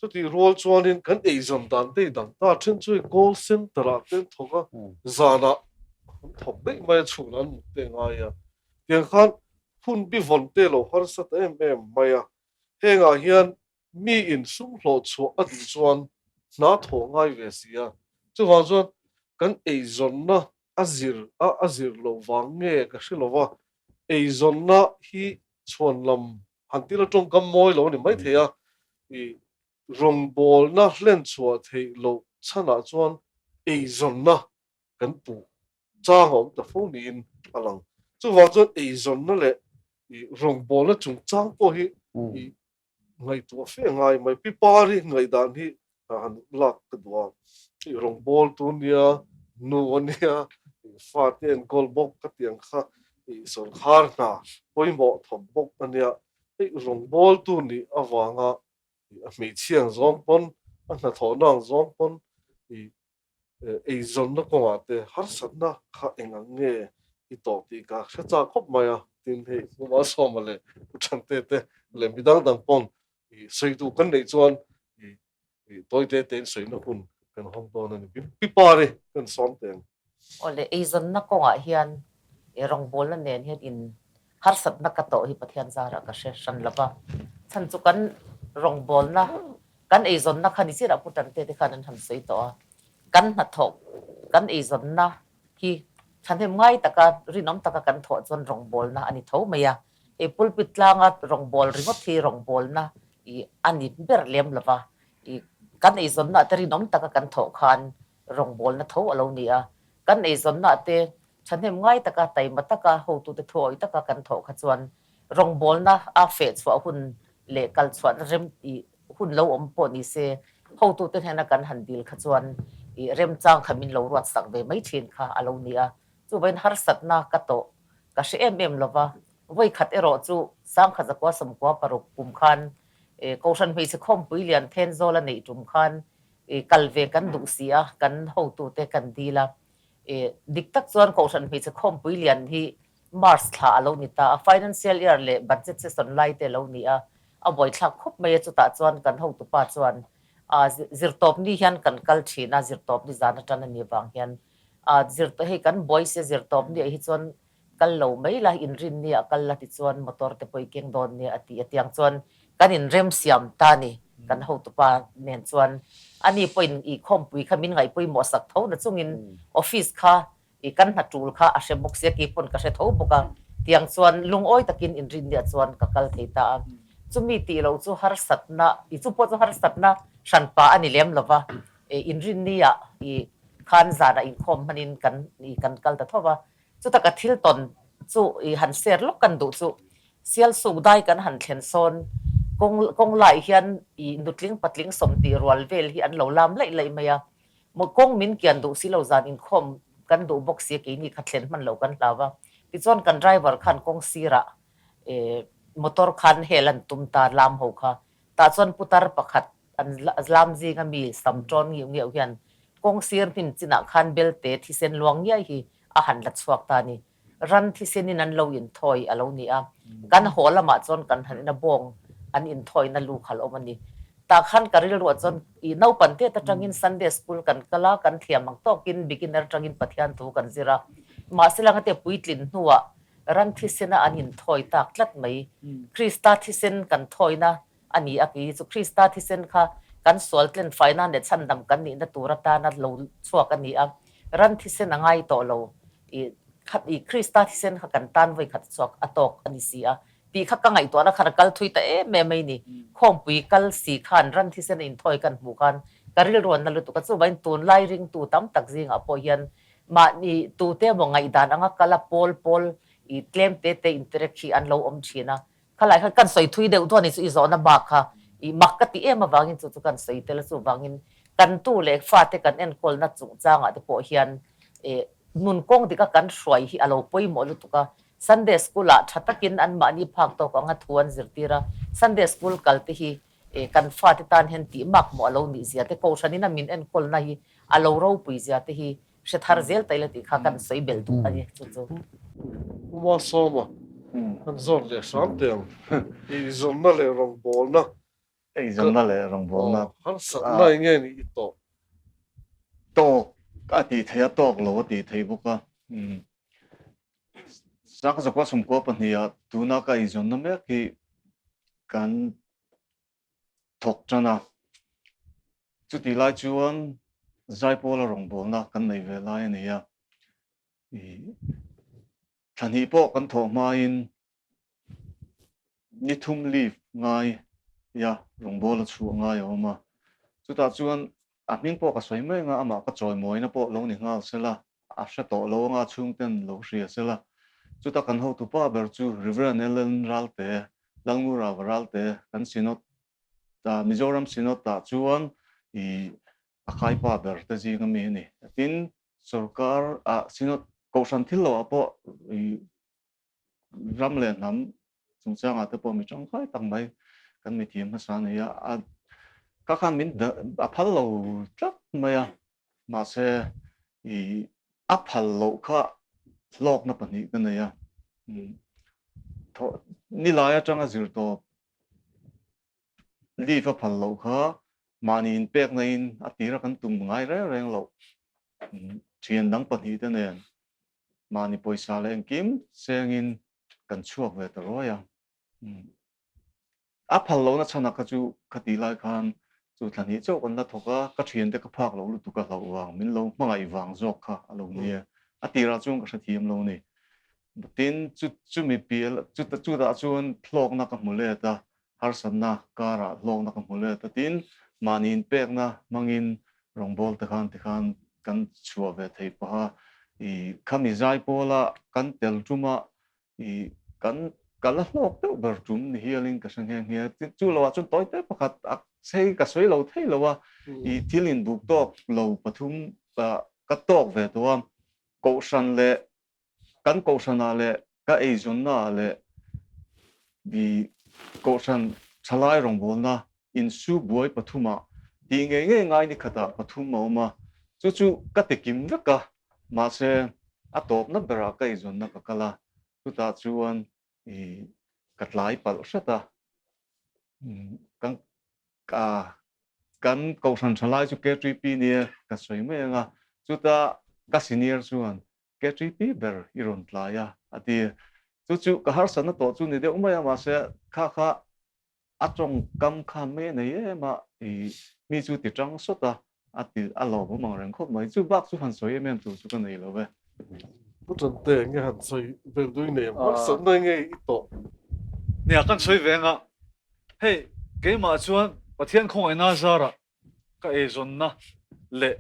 Chutih rual chuanin kan eizawn dan te i dang ta then chu hei call center ah te an thawk a, zanah an thawk daih mai a, chhunah an mut te a ngai a. Tiang khan hun bi vawn te lo harsa ta em em mai a. Hengah hian mi in sum hlawh chhuah a duh chuan hna thaw ngai ve si a. Chuvang chuan kan eizawnna a zir a a zir lo vang nge ka hre lo va, eizawnna hi chhuan lam han tila tawngkam mawi lo a ni maithei a, i rawngbawlna hlen chhuah theih loh chhanah chuan eizawnna kan puh chang a awm ta fo niin a lang. Chuvang chuan eizawnna leh i rawngbawlna chungchang pawh hi i ngaihtuah fe ngai mai. Pi Pari ngaihdan hi han lak ka duh a, i rawngbawltu nia, nu a nia, i fate enkawl bawk ka tih ang kha i sawrkhar hna pawimawh thawk bawk a nia. Hei rawngbawltu nih avanga a hmeichhia ang zawng pawn, a hnathawhna ang zawng pawn i eizawnna kawngah te harsatna kha eng ang nge i tawh tih ka hre chak khawp mai a, tin hei Pu Malsawma leh Pu Thante te leh mi dang dang pawn i sawi duh kan neih chuan i tawi te tein sawina hun kan hawng dawn a ni. Pi Pari kan sawm teh ang. Awle, eizawnna kawngah hian i rawngbawlna nen hian in harsatna ka tawh hi Pathian zarah ka hre hran lo va, chhan chu kan rawngbawlna Kan eizawnna kha ni chiah Pu Tante te khan an han sawi tawh a, kan hnathawh, kan eizawnna hi thahnem ngai taka, rinawm taka kan thawh chuan rawngbawlna a ni tho mai a. Hei pulpit tlanga rawngbâwl ringawt hi rawngbâwlna i a ni ber lem lo va, i kan eizawnna te rinawm taka kan thawh khan rawngbâwlna tho a lo ni a. Kan eizawnna te thahnem ngai taka, taima taka, hotute thuawih taka kan thawh kha chuan rawngbâwlna a feh chhuah hun leh kal chhuahna rem i hun lo awm pawh ni se, hotute hnena kan han dil kha chuan i remchang kha min lo ruat sak ve mai thin kha a lo ni a. Chuvangin harsatna ka tawh ka hre em em lo va, vawi khat erawh chu Sangkhat zakua sawmkua paruk kum khan Kohhran hmeichhe khawmpui lian Thenzawl a neih tum khan kal ve kan duh si a, kan hotute kan dil a. Dik tak chuan Kohhran hmeichhe khawmpui lian hi March thla a lo ni ta a, financial year leh budget session lai te a lo ni a, a buaithlak khawp mai a, chutah chuan kan hotupa chuan zirtawpni hian kan kal thin a, zirtawpni zan atan a nih vang hian hei kan buai sia zirtawpni ah hi chuan kal lo mai la, inrinni ah kal la tichuan motor te pawh i keng dawn nia a ti a, tiang chuan kan inrem siam ta a ni kan hotupa nen chuan ani pawhin i khawmpui kha min ngaihpawimawh sak tho na chungin office kha I kan hna tul kha a hre bawk sia, kei pawn ka hre tho bawk a, tiang chuan lungawi takin inrinniah chuan ka kal thei ta a. Chumi tih loh chu harsatna, i chu pawh chu harsatna hranpa a ni lem lo va, inrinniah i khan zanah inkhawm hmanin kan i kan kal ta tho va. Chuta ka thil tawn chu i han share lawk kan duh chu, Sialsuk dai kan han thlen sawn kawng kawng laiah hian i nutling patling sawmtih rual vel hi an lo lam laih laih mai a, Maw kawng min kian duh si lo zan inkhawm kan duh bawk si a keini kha thlen hman lo kan hlau a, tichuan kan driver khan kawng sirah motor khan hel an tum ta lam ho kha, tah chuan putar pakhat an lam zinga mi sam tawn ngiau ngiau hian kawng sir hnim chinah khan belte thisen luang ngiai hi a han la chhuak ta a ni. Ran thisenin an lo inthawi a lo ni a, kan haw lamah chuan kan han ina bawng an inthawina lu kha a lo awm a ni. Tah khan ka rilruah chuan i naupan tet atangin Sunday school kan kal a, kan thiam ang tawkin beginner atangin Pathian thu kan zir a. Mahse langa te puitlin hnuah ran thisena an inthawi tak tlat mai. Krista thisen kan thawina a ni a, kei chu Krista thisen kha kan sual tlen faina leh chhandam kan nihna tur atana lo chhuak a ni a, ran thisen a ngai tawh lo. I khat i Krista thisen kha kan tan vawi khat chhuak a tawk a ni si a tih kha ka ngaihtuahna khan a kal thui ta em em mai ni. Khawmpui kal si khan ran thisen a inthawi kan hmuh khan ka rilruanna lutuk a, chuvangin tunlai ringtu tam tak zingah pawh hian mahni tute emaw ngaihdan anga kal a pawl pawl i tlem te te interact hi an lo awm thin a. Khalai khan kan sawi thui deuh dawn a ni chu i zawhna bak kha i mak ka ti em avangin chu chu kan sawi tel a, chuvangin kan tu leh fate kan enkawlna chungchangah te pawh hian Nun kawng dika kan hruai hi a lo pawimawh lutuk a, Sunday School ah tha takin anmahni phak tawk anga thu an zirtir a, Sunday School kal te hi kan fate tan hian tih mak mawh a lo nih zia te, Kohhran in a min enkawlna hi a lo ropui zia te hi hre thar zel ta ila tih kha kan sawi belh duh a ni chu chu. Pu Malsawma, kan zawn leh hram teh ang. Eizawnna leh rawngbawlna Eizawnna leh rawngbawlna. Harsatna eng nge nih i tawk? Tawk a tih theih a, tawk lo a tih theih bawk a. Sangkazakua 92 ah tuna ka eizawnna mek hi kan thawk tan a. Chutih lai chuan Zaipawla rawngbawlna kan nei ve lai a ni a. Thla hnih pawh kan thawh hmain ni thum leave ngai ia rawngbawla chhuah ngai a awm a. Chutah chuan a hming pawh ka sawi mai anga amah ka chawimawina pawh lo ni nghal sela, a hre tawh lo anga chhungten lo hria sela. Chuta kan hotupa ber chu Reverend Ellen Ralte, Lalngurava Ralte kan Synod ah Mizoram Synod ah chuan i a khaipa ber te zing ami a ni. Tin, sorkar ah Synod kohhran thil lo ah pawh i ram leh hnam chungchangah te pawh mi tangkai tak mai kan mi thiam hmasa a ni a, a ka khan min a phal lo tlat mai a, mahse i a phal loh kha hlawkna pahnih ka nei a, nilai atanga zir tawp leave a phal loh kha mahni inpekna in a tira kan tum ngai reng reng loh thian dang pahnih te nen mahni pawisa leh engkim sengin kan chhuak ve ta ruai a. A phal lohna chhanah kha chu khatih lai khan chu thla hnih chauh kan la thawk a, ka thiante ka phak loh lutuk a hlauh vang, min lo hmangaih vang zawk kha a lo nia. A tirah chuan ka hrethiam lo a ni. Tin, chu chumi pial chutah chuan hlawkna ka hmu let a, harsatna karah hlawkna ka hmu let a, tin, mahni inpekna hmangin rawngbawlte khan tikhan kan chhuah ve thei pah a, i khami zai pawla kan tel tuma i kan ka la hlawk deuh ber tum ni hialin ka hre nghe nghe a, chu loah chuan tawi te pakhat a sei ka sawi lo thei lo a, i thil inbuk tawk lo pathum ka tawk ve tawh a, kohhran leh Kan kohhranah leh ka eizawnnaah leh i kohhran thalai rawngbawlna insu buai pathumah tih ngei ngei ngai ni khatah pathum a awm a, chu chu ka ti kim vek a, mahse a tawpna berah ka eizawnna ka kal a, chutah chuan i ka tlai palh hret a, kan kan kohhran thalai chu KTP nia ka sawi mai ang a, chuta ka senior chuan KTP ber i rawn tlai a, a ti. Chu chu ka harsatna tawh chu ni deuh mai a, mahse kha kha a tawngkam kha mai a nei em a, i mi chu ti tang sawt a, a ti a lawmawm ang reng khawp mai. Chu bak chu han sawi em em tur chu ka nei lo ve. Pu Tante, nge han sawi vel dui nei em? Harsatna nge i tawh? Nia, kan sawi ve anga, hei keimah chuan Pathian khawngaihna zarah Ka eizawnna leh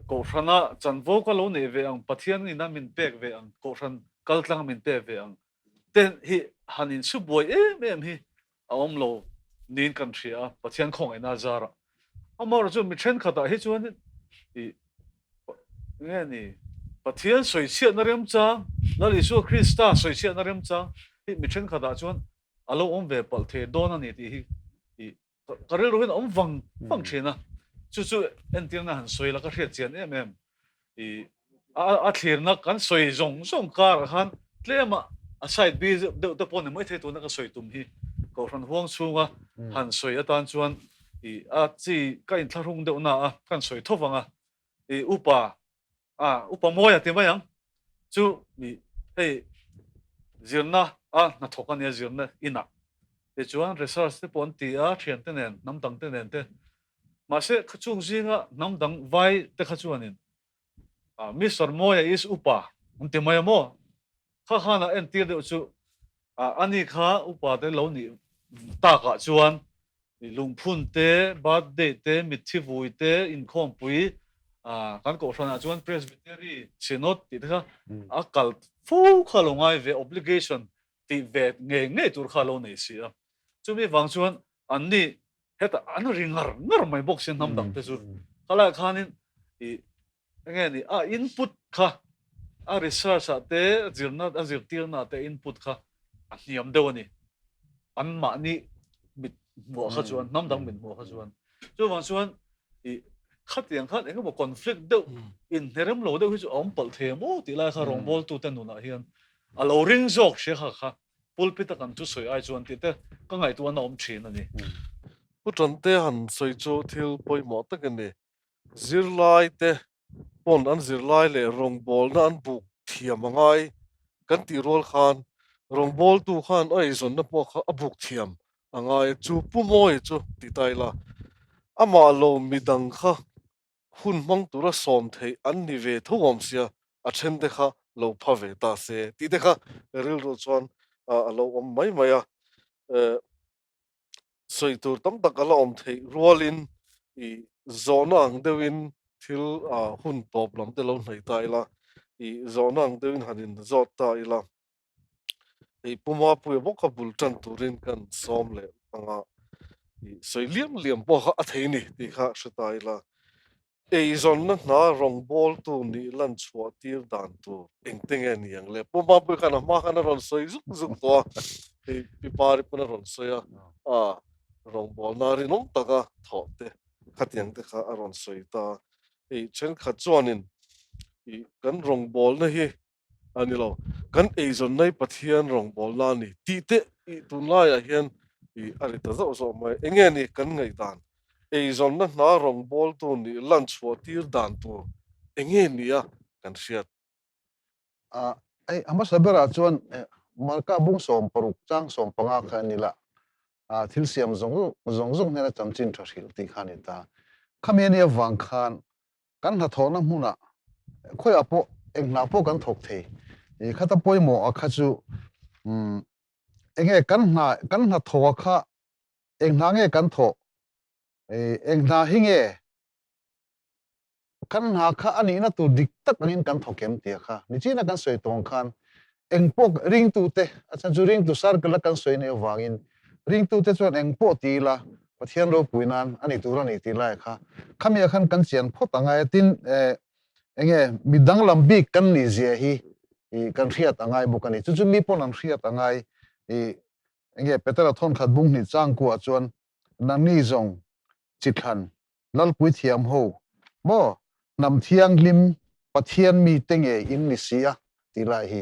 Kohhrana chanvo ka lo neih ve ang, Pathian ina min pek ve ang, Kohhran kaltlang min pek ve ang te hi han insu buai em em hi a awm lo niin kan hria a, Pathian khawngaihna zarah. Amaherawhchu chu mi thenkhatah hi chuan i nge ni Pathian sawichhiatna remchang, Lal Isua Krista sawichhiatna remchang hi mi thenkhatah chuan a lo awm ve palh thei dawn a ni tih hi i Ka rilru hian a awm vang vang thin a, chu chu entirna han sawi la ka hriat chian em em. I a thlirna kan sawi zawng zawng karah khan tlema a side bi deuh te pawh ni maithei tuna ka sawi tum hi Kohhran huang chhunga han sawi atan chuan i a chi ka inthlahrung deuh na a kan sawi tho vang a, i upa A, upa mawi a ti mai ang chu nih hei zirna a hnathawk a nia zirna inah tichuan research te pawh an ti a thiante nen hnam dang te nen te mahse kha chung zinga hnam dang vai te kha chuanin Mister Mawia is upa an ti mai a maw kha khan a entir deuh chu ani kha upa te lo nih takah chuan Lungphun te, birthday te, mitthi vui te, inkhawmpui kan kohhranah chuan Presbytery Synod tih te kha a kal fo kha lo ngai ve, obligation tih ve ngei ngei tur kha a lo nei si a. Chumi vang chuan anni hetah an ri ngar ngar mai bawk si hnam dang te chu. Khalaiah khanin ih enge ni a input kha a research ah te zirna a zirtirna ah te input kha a hniam deuh a ni. An mahni mit hmuah kha chuan hnam dang mit hmuah kha chuan chuvang chuan ih khatiang khan engemaw conflict deuh inhnerem lo deuh hi chu a awm palh thei maw tih lai kha rawngbawltute nunah hian a lo ring zawk hria kha kha pulpit a kan thusawi ai chuan tih te ka ngaihtuahna awm thin a ni. Pu Tante han sawi chu thil pawimawh tak a ni. Zirlai te pawn an zirlai leh rawngbawlna an buk thiam a ngai. Kan tih rual khan rawngbawltu khan a eizawnna pawh kha a buk thiam a ngai a, chu Pu Mawia chu ti ta ila, amah lo midang kha hun hmang tura sawm theih an ni ve tho awm sia, a then te kha lo pha ve ta se tih te kha rilru chuan a lo awm mai mai a. Sawi tur tam tak a la awm theih rualin i zawhna ang deuhin thil hun tawp lam te lo hnaih ta ila, i zawhna ang deuhin han in zawt ta ila, hei Pu Mapuia bawk kha bul tan turin kan sawm leh anga i sawi liam liam pawh kha a thei ni tih kha hre ta ila. Eizawnna hna rawngbawltu nih lan chhuah tir dan tur engte nge ni ang le? Pu Mapui khan a hma khan a rawn sawi zuk zuk tawh a, hei Pi Pari pawn a rawn sawi a, a rawngbawlna rinawm taka thawh te khatiang te kha a rawn sawi ta. Hei thenkhat chuanin ih kan rawngbawlna hi a ni lo, kan eizawnna hi Pathian rawngbawlna a ni tih te ih tunlaiah hian ih a ri ta zauh zauh mai. Enge ni kan ngaihdan? Eizawnna hna rawngbawltu nih lan chhuah tir dan tur enge nia kan hriat? A, hei a hmasa berah chuan Marka bung 60 chang 15 kha a ni la, a thil siam zawng zawng zawng hnena chanchin tha hrilh tih kha a ni ta. Khami a nih avang khan Kan hnathawhna hmunah khawiah pawh eng hna pawh kan thawk thei. I khata pawimawh a kha chu umm enge kan hna kan hnathawh a kha eng hna nge kan thawh i eng hna hi nge kan hna kha a nihna tur dik tak angin kan thawk em tih a kha nichina kan sawi tawng khan eng pawh ringtute a chhan chu ringtu circle a kan sawi nei avangin ringtute chuan eng pawh ti ila Pathian ropui nan a ni tur a ni tih lai kha khami ah khan kan chian phawt a ngai a tin eh enge mi danglam bik kan nih zia hi ih kan hriat a ngai bawk a ni chu chu mi pawn an hriat a ngai ih enge Petera thawnkhat bung hnih changkuah chuan nangni zawng chithlan Lalpui thiam ho maw hnam thianghlim Pathian mi te nge in ni si a tih lai hi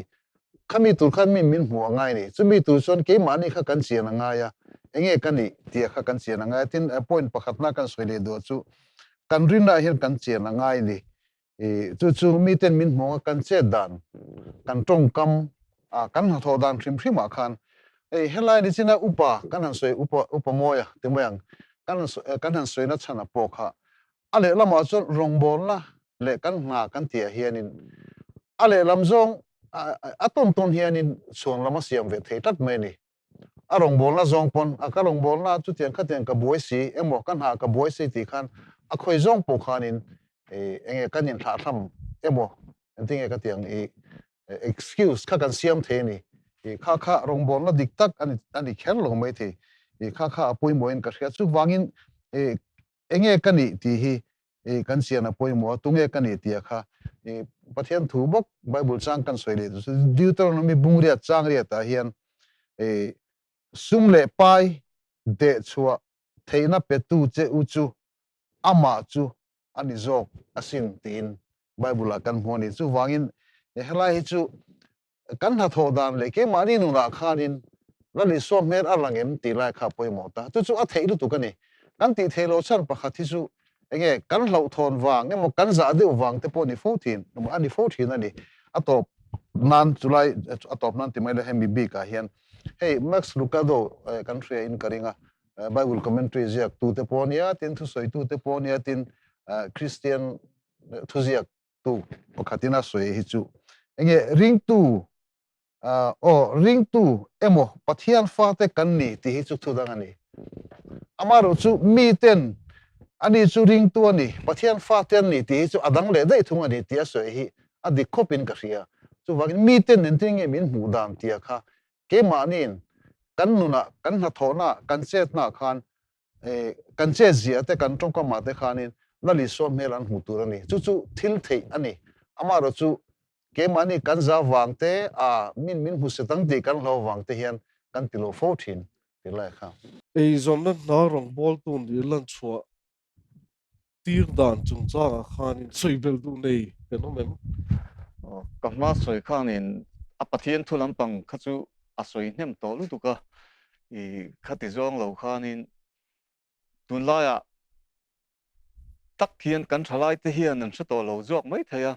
khami tur khan mi min hmuh a ngai ni chumi tur chuan keimahni kha kan chian a ngai a enge ka nih tih kha kan chian a ngai a tin point pakhatna kan sawi leh duah chu kan rinna hian kan chian a ngai ni i chu chu miten min hmuh anga kan chet dan kan tawngkam a kan hnathawh dan hrim hrim ah khan hei helai ni china upa kan han sawi upa upa mawia ti mai ang kan han sawi kan han sawi na chhan a pawh kha a lehlamah chuan rawngbawlna leh kan hna kan tih ah hianin a lehlam zawng a tawn tawn hianin chhuan lam a siam ve thei tlat mai a ni. A rawngbawlna zawng pawn a ka rawngbawlna chutiang khatiang ka buai si emaw ka hna ka buai si tih khan a khawi zawng pawh khanin ih enge kan inthlahthlam emaw engtinge ka tiang ih excuse kha kan siam thei a ni. Ih kha kha rawngbawlna dik tak a ni a ni kher lo maithei. Ih kha kha a pawimawhin ka hria. Chuvangin ih enge ka nih tih hi i kan chian a pawimawh a, tunge ka nih tih a kha i Pathian thu bawk Bible chang kan sawi leh chu Deuteronomy bungriat chang riat ah hian i sum leh pai deh chhuah theihna petu che u chu amah chu a ni zawk asin tiin Bible ah kan hmu a ni. Chuvangin helai hi chu Kan hnathawh dan leh keimahni nunah khanin Lal Isua hmel a lang em tih lai kha a pawimawh ta. Chu chu a theih lutuk a ni. Kan tih theih loh chhan pakhat hi chu enge kan hlauhthawn vang emaw kan zah deuh vang te pawh ni fo thin emaw a ni fo thin a ni. A tawp nan chulai a tawp nan ti mai la hemi bikah hian hei Max Lucado kan hria in ka ring a, Bible commentary ziak tu te pawh ania tin thusawi tu te pawh ania tin Christian thuziak tu pakhatin a sawi hi chu enge ringtu aw ringtu emaw Pathian fate kan ni tih hi chu thu dang a ni. Amaherawh chu miten ani chu ringtu a ni, Pathian fate an ni tih hi chu a dang leh daih thung a ni tih a sawi hi a dik khawpin ka hria. Chuvangin miten engtin nge min hmuh dan tih a kha keimahniin kan nunah, kan hnathawhnaah, kan chetnaah khan Kan chet ziah te, kan tawngkamah te khanin Lal Isua hmel an hmuh tur a ni. Chu chu thil theih a ni. Amaherawh chu keimahni kan za vang te, a min min hmu set ang tih kan hlau vang te hian kan ti lo fo thin ti lai kha. Eizawnna hna rawngbawltu nih lan chhuah tir dan chungchangah khanin sawi bel duh nei kan awm em? Ka hma sawi khanin a Pathian thu lampang kha chu a sawi hnem tawh lutuk a, i khati zawng lo khanin tunlaiah tak hian kan thalaite hian an hre tawh lo zawk mai thei a,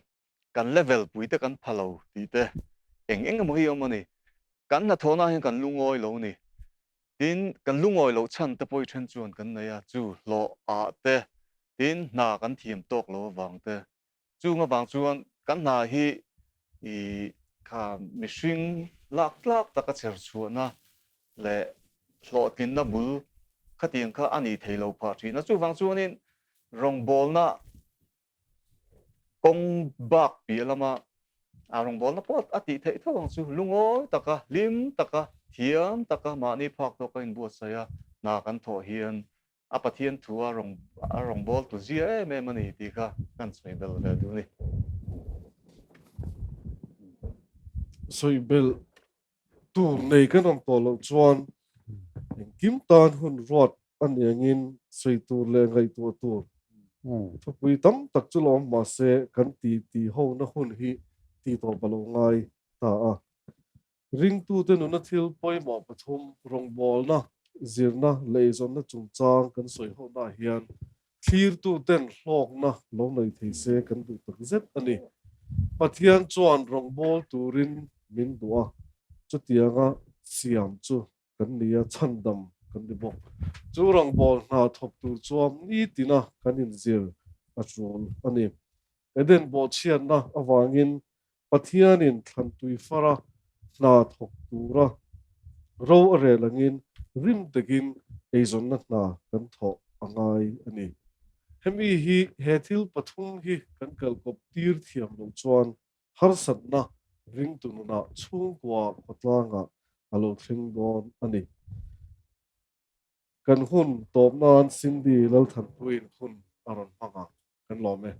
kan level pui te kan pha lo tih te. Eng eng emaw hi a awm a ni. Kan hnathawhna hian kan lungawi lo a ni. Tin, kan lungawi loh chhan te pawh i then chuan kan nei a, chu hlawh ah te, tin hna kan thiam tawk lo avang te. Chung avang chuan kan hna hi i kha mihring lak tlak taka chher chhuahna leh hlawhtlinna bul khatiang kha a nih thei lo phah thin a. Chuvang chuanin rawngbawlna Kawng bak piah lama a rawngbawlna pawh a tih theih tho ang chu. Lungawi taka, hlim taka, thiam taka mahni phak tawk a inbuatsaih a, hna kan thawh hian a Pathian thu a rawngbawltu zia em em a ni tih kha kan sawi bel ve duh a ni. Sawi bel tur nei kan awm tawh loh chuan engkim tan hun ruat a ni angin sawi tur leh ngaihtuah tur thupui tam tak chu la awm mahse kan ti ti hona hun hi ti tawp a lo ngai ta a. Ringtute nuna thil pawimawh pathum rawngbawlna, zirna leh eizawnna chungchang kan sawi honaah hian Thlirtuten hlawkna lo nei thei se kan duh tak zet a ni. Pathian chuan rawngbâwl turin min duh a, chutianga siam chu kan ni a, chhandam kan ni bawk. Chu rawngbâwl hna thawk tur chuan nitina kan inzir a ṭul a ni. Eden bawhchhiatna avangin Pathianin thlantui fara hna thawk tura ro a rel angin rim takin eizawnna hna kan thawh a ngai a ni. Hemi hi he thil pathum hi kan kalkawp tir thiam loh chuan harsatna ringtu nunah chhungkua khawtlangah a lo thleng dawn a ni. Kan hun tawp nan Cindy Lalthanpuiin hun a rawn hmang ang. Kan lawm e.